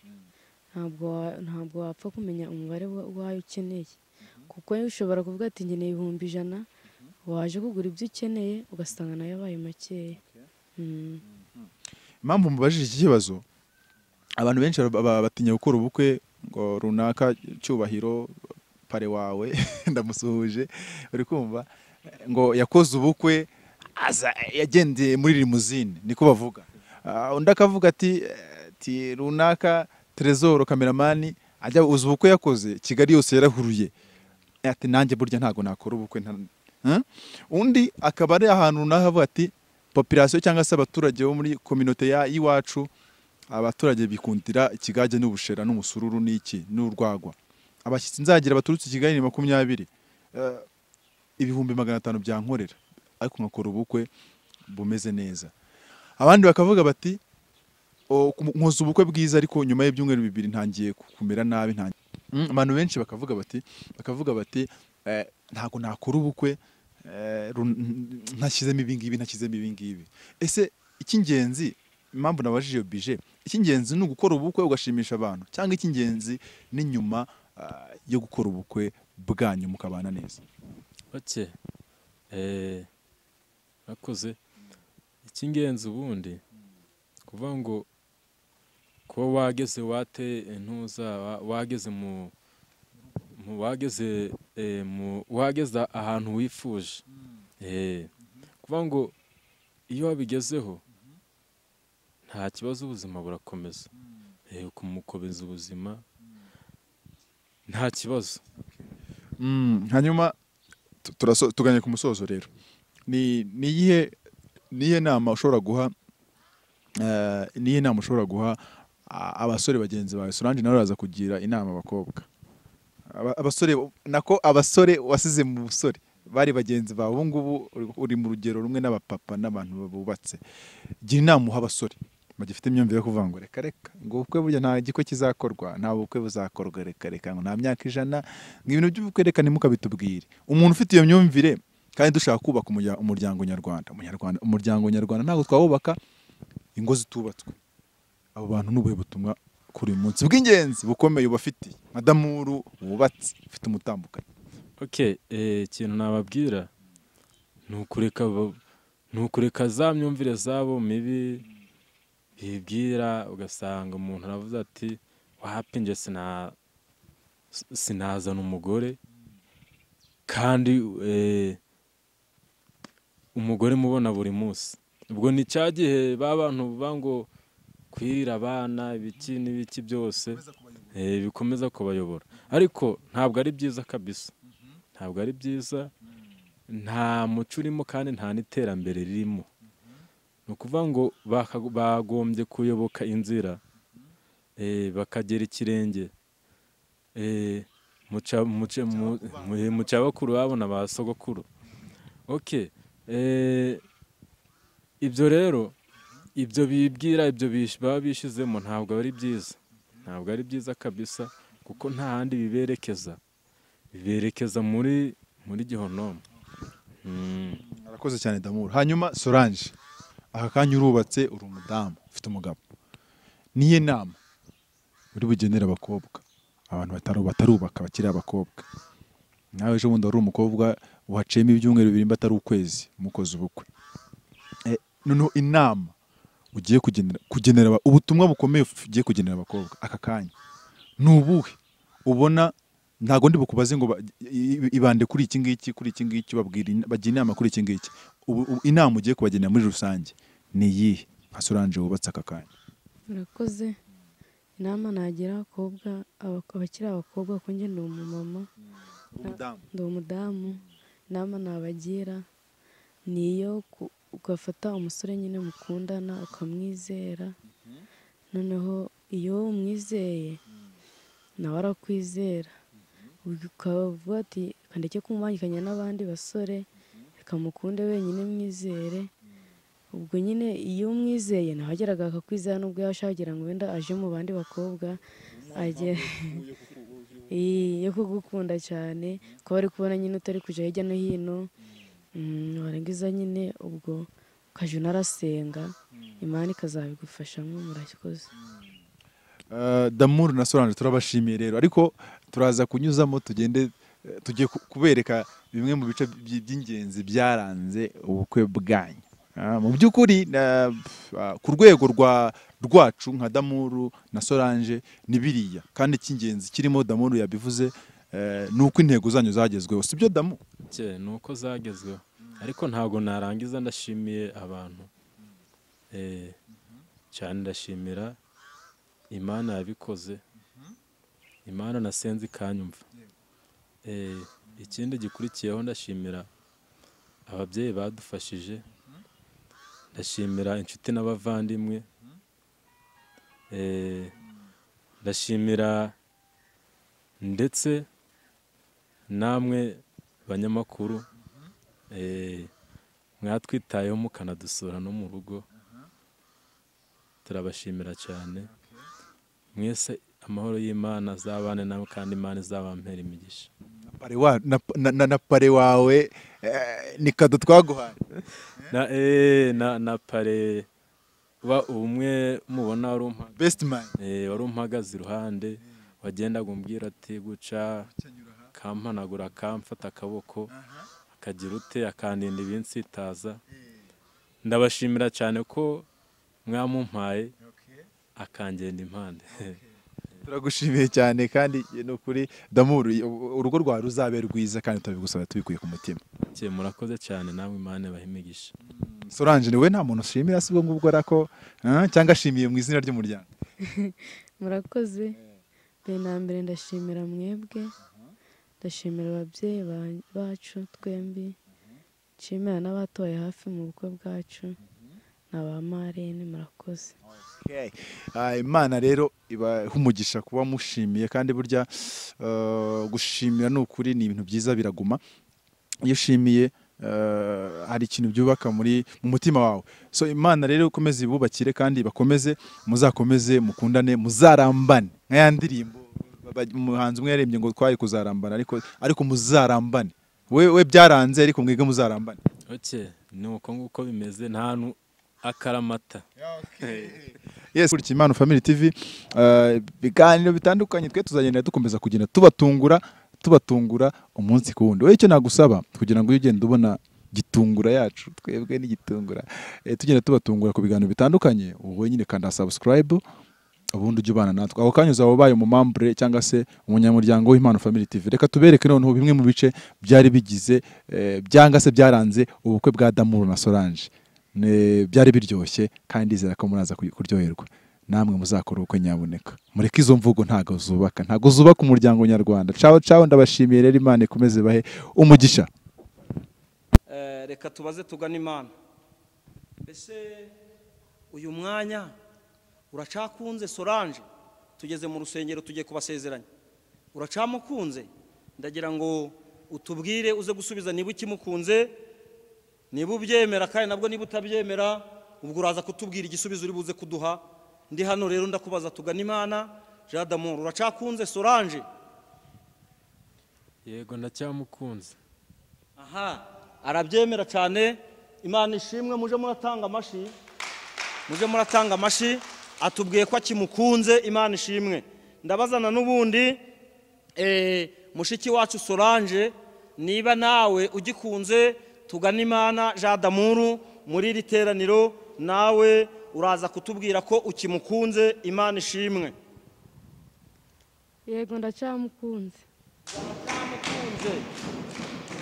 [SPEAKER 2] ntabwo wapfa kumenya umubare wayo ukeneye, kuko ushobora kuvuga ati nkeneye 100,000, waje kugura ibyo ukeneye ugasanga nayo abaye makeya.
[SPEAKER 1] Impamvu mubajije iki kibazo, abantu benshi batinya gukora ubukwe ngo runaka Cyubahiro pare wawe ndamusuhuje, uri kumva ngo yakoze ubukwe aza yagendeye muri limousine, niko bavuga. Undi akavuga ati runaka Trezor kameramani ajya uzi ubukwe yakoze Kigali yose yarahuruye, ati nanjye burya ntago nakora ubukwe. Undi akaba ari ahantu runaka avuga ati population cyangwa se abaturage bo muri communauté ya iwacu, abaturage bikundira ikigage n'ubushera n'umusururu n'iki n'urwagwa, abashyitsi nzagira baturutse Kigali ni 20, 500,000 byankorera ariko nkakora ubukwe bumeze neza. Abandi bakavuga bati nkoze ubukwe bwiza ariko nyuma y'ibyumweru 2 ntangiye kumera nabi. Abantu benshi bakavuga bati ntago nakora ubukwe ntashyizemo ibi ngibi, ntashyizemo ibi ngibi. Ese icy'ingenzi, impamvu nabajije iyo budget, icy'ingenzi ni ugukora ubukwe ugashimisha abantu, cyangwa icy'ingenzi ni nyuma yo gukora ubukwe bwanyu mukabana neza?
[SPEAKER 3] Okay, nakoze icy'ingenzi ubundi kuvuga ngo kuba wageze wate intuza wageze mu wageze mu wageze ahantu wifuje, kuvuga ngo iyo wabigezeho nta kibazo, ubuzima burakomeza, kumukomeza ubuzima nta kibazo.
[SPEAKER 1] Hanyuma tuganye ku musozo rero, ni niyihe nama ushobora guha, niyihe nama ushobora guha abasore bagenzi bawe? Solange nawe araza kugira inama abakobwa, abasore nako abasore wasize mu busore bari bagenzi bawe, ubu ngubu uri mu rugero rumwe n'abapapa n'abantu bubatse, gira inama uha abasore bagifite imyumvire yo kuvuga ngo reka reka ngo ubukwe burya nta gikwe kizakorwa, nta bukwe buzakorwa, reka reka ngo nta myaka 100, ngo ibintu by'ubukwe reka ntimukabitubwire. Umuntu ufite iyo myumvire, kandi dushaka kubaka umuryango nyarwanda, umuryango nyarwanda ntabwo twawubaka ingo zitubatswe. Abo bantu n'ubuhe butumwa kuri uyu munsi bw'ingenzi bukomeye ubafitiye Madamuru wubatse ufite umutambukanyi?
[SPEAKER 3] Okay, ikintu nababwira ni ukureka za myumvire zabo mibi bibwira, ugasanga umuntu aravuze ati wapi nje sinazana umugore, kandi umugore mubona buri munsi. Ubwo ni cya gihe ba bantu ngo kwirira abana ibiki n'ibiki byose bikomeza kubayobora, ariko ntabwo ari byiza kabisa, ntabwo ari byiza, nta muco urimo kandi nta n'iterambere ririmo. Ni ukuvuga ngo bagombye kuyoboka inzira, bakagera ikirenge mu cyabakuru babona ba sogokuru. Okay, ibyo rero ibyo bibwira ibyo baba bishizemo ntabwo ari byiza, ntabwo ari byiza kabisa, kuko nta handi biberekeza, biberekeza muri gihonomo.
[SPEAKER 1] Arakoze cyane Damuru. Hanyuma Solange, aka kanya urubatse, uri umudamu ufite umugabo, niye nama uri bugenera abakobwa, abantu batarubaka bakiri abakobwa? Nawe ejo bundi wari umukobwa waciyemo ibyumweru bibiri atari ukwezi mukoze ubukwe, noneho inama ugiye kugenera, ubutumwa bukomeye ugiye kugenera abakobwa aka kanya ni ubuhe? Ubona ntago ndi bukubaze ngo ibande kuri iki ngiki, kuri iki ngiki, babwira bagira inama kuri iki ngiki. Inama ugiye kubagenera muri rusange ni iyihe nka Solange wubatse aka kanya?
[SPEAKER 2] Murakoze. Inama nagira abakobwa abakiri abakobwa, ko njye ndi umumama, ndi umudamu, inama nabagira ni iyo ugafata umusore nyine mukundana ukamwizera, noneho iyo umwizeye nawe arakwizera, ukavuga ati kandeke kumubangikanya n'abandi basore, reka mukunde wenyine mwizere. Ubwo nyine iyo umwizeye nawe ageraga akakwizera, nubwo yashaka ngo wenda aje mu bandi bakobwa yo kugukunda cyane, ko bari kubona nyine utari kuja hirya no hino, warangiza nyine ubwo ukajya unarasenga, Imana ikazabigufashamo. Murakoze.
[SPEAKER 1] Damuru na Solange turabashimiye rero, ariko turaza kunyuzamo tugende tugiye kubereka bimwe mu bice by'ingenzi byaranze ubukwe bwanyu. Mu by'ukuri ku rwego rwacu nka Damuru na Solange ni biriya, kandi icy'ingenzi kirimo Damuru yabivuze ni uko intego zanyu zagezweho, sibyo Damu?
[SPEAKER 3] Ni uko zagezweho, ariko ntabwo narangiza ndashimiye abantu cyane. Ndashimira Imana yabikoze, Imana nasenze ikanyumva. Ikindi gikurikiyeho ndashimira ababyeyi badufashije, ndashimira inshuti n'abavandimwe, ndashimira ndetse namwe banyamakuru mwatwitayeho mukanadusura no mu rugo, turabashimira cyane mwese. Amahoro y'Imana azabane nawe kandi Imana izabampera imigisha.
[SPEAKER 1] Na pare wawe ni kado twaguhaye
[SPEAKER 3] na pare wa umwe mubona
[SPEAKER 1] best man
[SPEAKER 3] wari umpagaze iruhande, wagendaga umbwira ati guca kampanagura akamfata akaboko akagira ute akandinda ibinsitaza. Ndabashimira cyane ko mwamumpaye akangenda impande.
[SPEAKER 1] Turagushimiye cyane kandi ni ukuri Damuru, urugo rwawe ruzabe rwiza kandi turabigusaba tubikuye ku mutima.
[SPEAKER 3] Murakoze cyane namwe, Imana ibahe imigisha.
[SPEAKER 1] Solange niwe nta muntu ushimira si ubwo ngubwo arako cyangwa ashimiye mu izina ry'umuryango?
[SPEAKER 2] Murakoze. Mbere na mbere ndashimira mwebwe, ndashimira ababyeyi bacu twembi, nshimira n'abatoye hafi mu bukwe bwacu na ba marene. Murakoze.
[SPEAKER 1] Imana rero ibaha umugisha kuba mushimiye, kandi burya gushimira ni ukuri ni ibintu byiza biraguma. Iyo ushimiye hari ikintu byubaka muri mu mutima wawe. So Imana rero ikomeze ibubakire kandi bakomeze, muzakomeze mukundane, muzarambane nka ya ndirimbo umuhanzi umwe yarembye ngo twari kuzarambana, ariko muzarambane. We byaranze ariko mwige muzarambane.
[SPEAKER 3] Okay, ni uko nguko bimeze, nta akaramata.
[SPEAKER 1] Yes, kuri Impano Family TV ibiganiro bitandukanye twe tuzagenda dukomeza kugenda tubatungura umunsi ku wundi. Wowe icyo nagusaba kugira ngo ugende ubona gitungura yacu twebwe ni gitungura, tugenda tubatungura ku biganiro bitandukanye, wowe nyine kanda subscribe ubundi ujye ubana natwe. Aho kanya uzaba ubaye umumembre cyangwa se umunyamuryango w'Impano Family TV. Reka tubereke noneho bimwe mu bice byari bigize byanga se byaranze ubukwe bwa Damuru na Solange. Byari biryoshye kandi ndizera ko muraza kuryoherwa. Namwe muzakora ubukwe nyabuneka, mureke izo mvugo ntago zubaka, ntago zubaka umuryango nyarwanda. Ciao ciao, ndabashimiye rero, Imana ikomeze bahe umugisha.
[SPEAKER 4] Reka tubaze tugana Imana. Mbese uyu mwanya uracakunze Solange? Tugeze mu rusengero tugiye kubasezeranya, uracamukunze? Ndagira ngo utubwire uze gusubiza niba ukimukunze, niba ubyemera, kandi nabwo niba utabyemera ubwo uraza kutubwira igisubizo uri buze kuduha. Ndi hano rero ndakubaza tugana Imana. Jean d'Amour, uracakunze Solange?
[SPEAKER 3] Yego ndacyamukunze.
[SPEAKER 4] Aha, arabyemera cyane. Imana ishimwe, muje muratanga amashi, muje muratanga amashi. Atubwiye ko akimukunze, Imana ishimwe. Ndabazana n'ubundi mushiki wacu Solange, niba nawe ugikunze tugana Imana Jean d'Amour muri iri teraniro, nawe uraza kutubwira ko ukimukunze. Imana ishimwe.
[SPEAKER 2] Yego ndacyamukunze.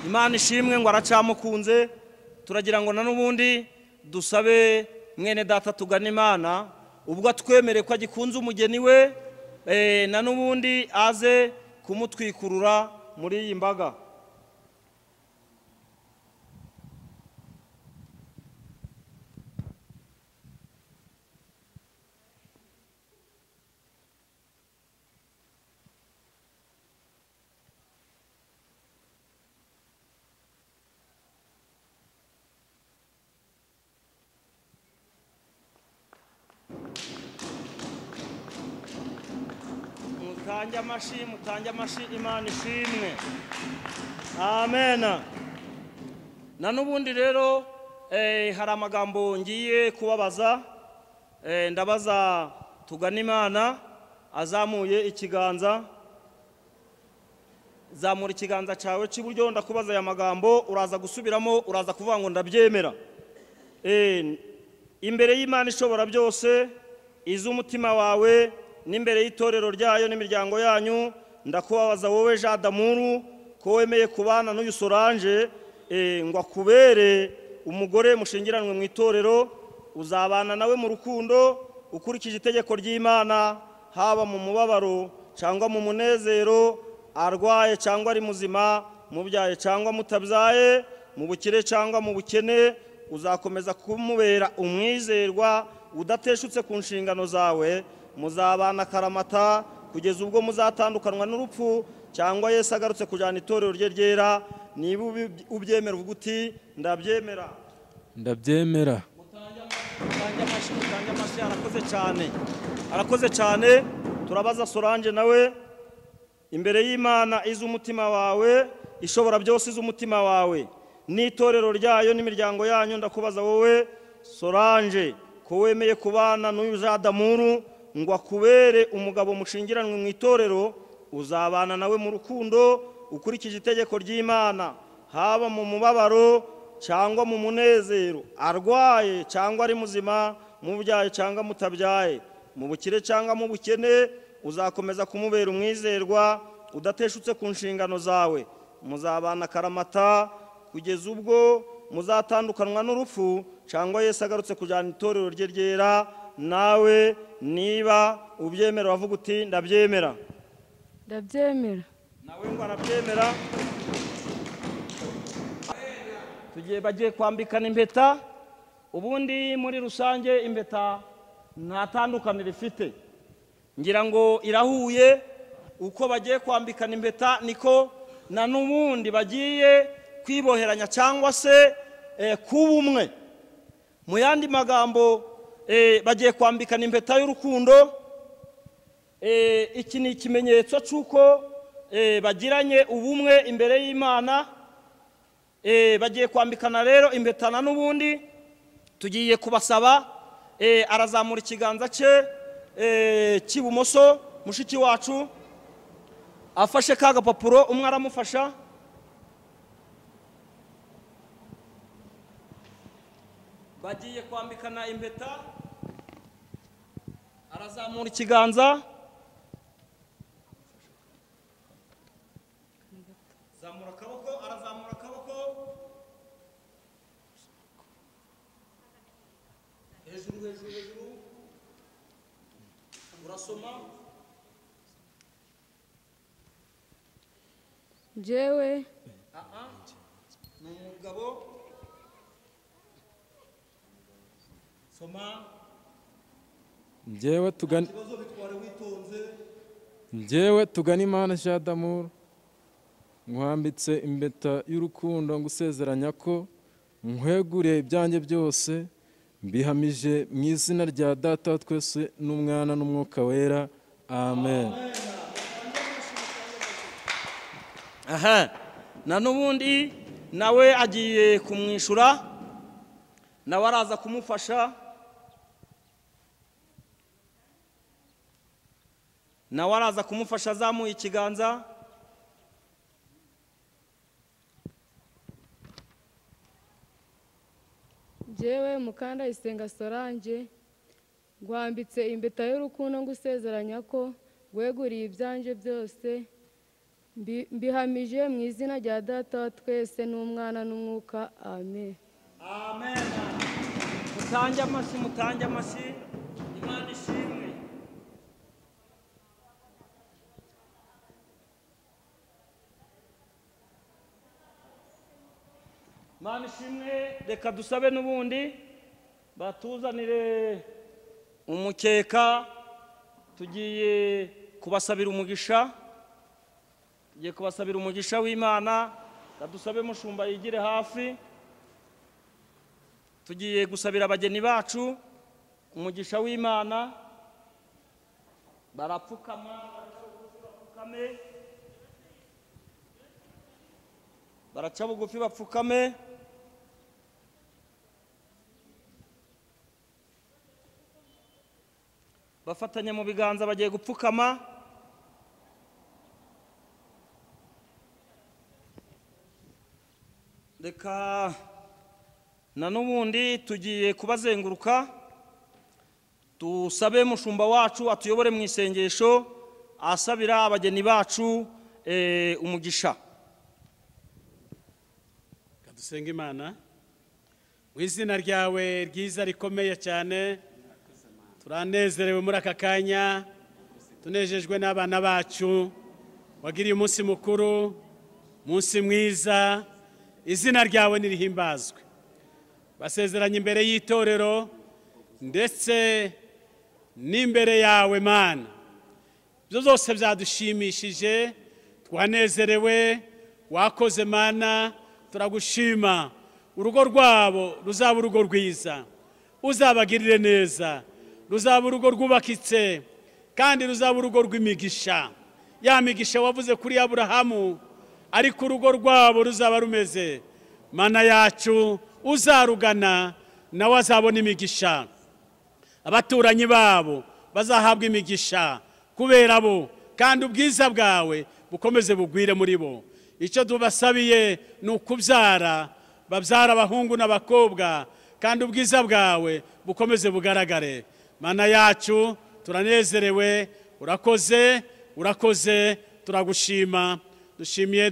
[SPEAKER 4] Imana ishimwe ngo aracyamukunze. Turagira ngo na n'ubundi dusabe mwene data tugana Imana, ubwo atwemereye ko agikunze umugeni we, na n'ubundi aze kumutwikurura muri iyi mbaga. Mutange amashi, mutange amashi, Imana ishimwe. Amen. Na n'ubundi rero hari amagambo ngiye kubabaza. Ndabaza tugana Imana azamuye ikiganza. Zamura ikiganza cyawe cy'iburyo, ndakubaza aya magambo, uraza gusubiramo, uraza kuvuga ngo ndabyemera. Imbere y'Imana ishobora byose, iz'umutima wawe n'imbere y'itorero ryayo n'imiryango yanyu, ndakubabaza wowe Jean d'Amour ko wemeye kubana n'uyu Solange ngo akubere umugore mushingiranwe mu itorero, uzabana nawe mu rukundo ukurikije itegeko ry'Imana, haba mu mubabaro cyangwa mu munezero, arwaye cyangwa ari muzima, mubyaye cyangwa mutabyaye, mu bukire cyangwa mu bukene, uzakomeza kumubera umwizerwa udateshutse ku nshingano zawe. Muzabana karamata kugeza ubwo muzatandukanwa n'urupfu cyangwa Yesu agarutse kujyana itorero rye ryera. Niba ubyemera uvuga uti ndabyemera.
[SPEAKER 3] Ndabyemera.
[SPEAKER 4] Mutange amashyi, mutange amashyi. Arakoze cyane, arakoze cyane. Turabaza Solange nawe, imbere y'Imana iz'umutima wawe, ishobora byose iz'umutima wawe n'itorero ryayo n'imiryango yanyu, ndakubaza wowe Solange ko wemeye kubana n'uyu Jean d'Amour ngo akubere umugabo mushingiranwe mu itorero, uzabana nawe mu rukundo ukurikije itegeko ry'Imana, haba mu mubabaro cyangwa mu munezero, arwaye cyangwa ari muzima, mubyaye cyangwa mutabyaye, mu bukire cyangwa mu bukene, uzakomeza kumubera umwizerwa udateshutse ku nshingano zawe. Muzabana karamata kugeza ubwo muzatandukanwa n'urupfu cyangwa Yesu agarutse kujyana itorero rye ryera. Nawe niba ubyemera wavuga uti ndabyemera.
[SPEAKER 2] Ndabyemera.
[SPEAKER 4] Nawe ngo arabyemera. Tugiye bagiye kwambikana impeta. Ubundi muri rusange impeta nta tandukaniro ifite, ngira ngo irahuye. Uko bagiye kwambikana impeta niko na n'ubundi bagiye kwiboheranya cyangwa se kuba umwe. Mu yandi magambo bagiye kwambikana impeta y'urukundo. Iki ni ikimenyetso cy'uko bagiranye ubumwe imbere y'Imana. Bagiye kwambikana rero impeta na n'ubundi tugiye kubasaba. Arazamura ikiganza cye cy'ibumoso, mushiki wacu afashe ka gapapuro, umwe aramufasha. Bagiye kwambikana impeta, arazamura ikiganza, zamura akaboko, arazamura akaboko. Hejuru, hejuru, hejuru. Urasoma.
[SPEAKER 2] Njyewe
[SPEAKER 4] Ni umugabo. Soma.
[SPEAKER 3] Njyewe tugana
[SPEAKER 4] Ikibazo bitware witonze.
[SPEAKER 3] Njyewe tugana Imana Jean d'Amour, nkwambitse impeta y'urukundo, ngusezeranya ko nkweguriye ibyanjye byose, mbihamije mu izina rya Data wa twese n'Umwana n'Umwuka Wera, amen.
[SPEAKER 4] Aha, na n'ubundi nawe agiye kumwishura, nawe araza kumufasha, nawe araza kumufasha azamuye ikiganza.
[SPEAKER 2] Njyewe Mukandayisenga Solange, ngwambitse impeta y'urukundo, ngusezeranya ko ngweguriye ibyanjye byose, mbihamije mu izina rya Data wa twese n'Umwana n'Umwuka, amen.
[SPEAKER 4] Amen. Mutange amashyi, mutange amashyi. Imana ishimwe. Imana ishimwe. Reka dusabe n'ubundi batuzanire umukeka, tugiye kubasabira umugisha, tugiye kubasabira umugisha w'Imana. Dusabe mushumba yigire hafi, tugiye gusabira abageni bacu umugisha w'Imana. Barapfukama, bapfukame, baraca bugufi bapfukame. Bafatanya mu biganza, bagiye gupfukama. Reka na n'ubundi tugiye kubazenguruka, tusabe mushumba wacu atuyobore mu isengesho asabira abageni bacu umugisha.
[SPEAKER 5] Dusenga Imana mu izina ryawe ryiza rikomeye cyane. Turanezerewe muri aka kanya, tunejejwe n'abana bacu wagiriye umunsi mukuru, umunsi mwiza. Izina ryawe nirihimbazwe. Basezeranye imbere y'itorero ndetse n'imbere yawe Mana. Ibyo byose byadushimishije, twanezerewe. Wakoze Mana, turagushima. Urugo rwabo ruzaba urugo rwiza, uzabagirire neza, ruzaba urugo rwubakitse, kandi ruzaba urugo rw'imigisha. Ya migisha wavuze kuri Aburahamu, ariko urugo rwabo ruzaba rumeze. Mana yacu, uzarugana nawe azabona imigisha. Abaturanyi babo bazahabwa imigisha kubera bo, kandi ubwiza bwawe bukomeze bugwire muri bo. Icyo tubasabiye ni ukubyara, babyara abahungu n'abakobwa, kandi ubwiza bwawe bukomeze bugaragare. Mana yacu, turanezerewe. Urakoze, urakoze, turagushima. Dushimiye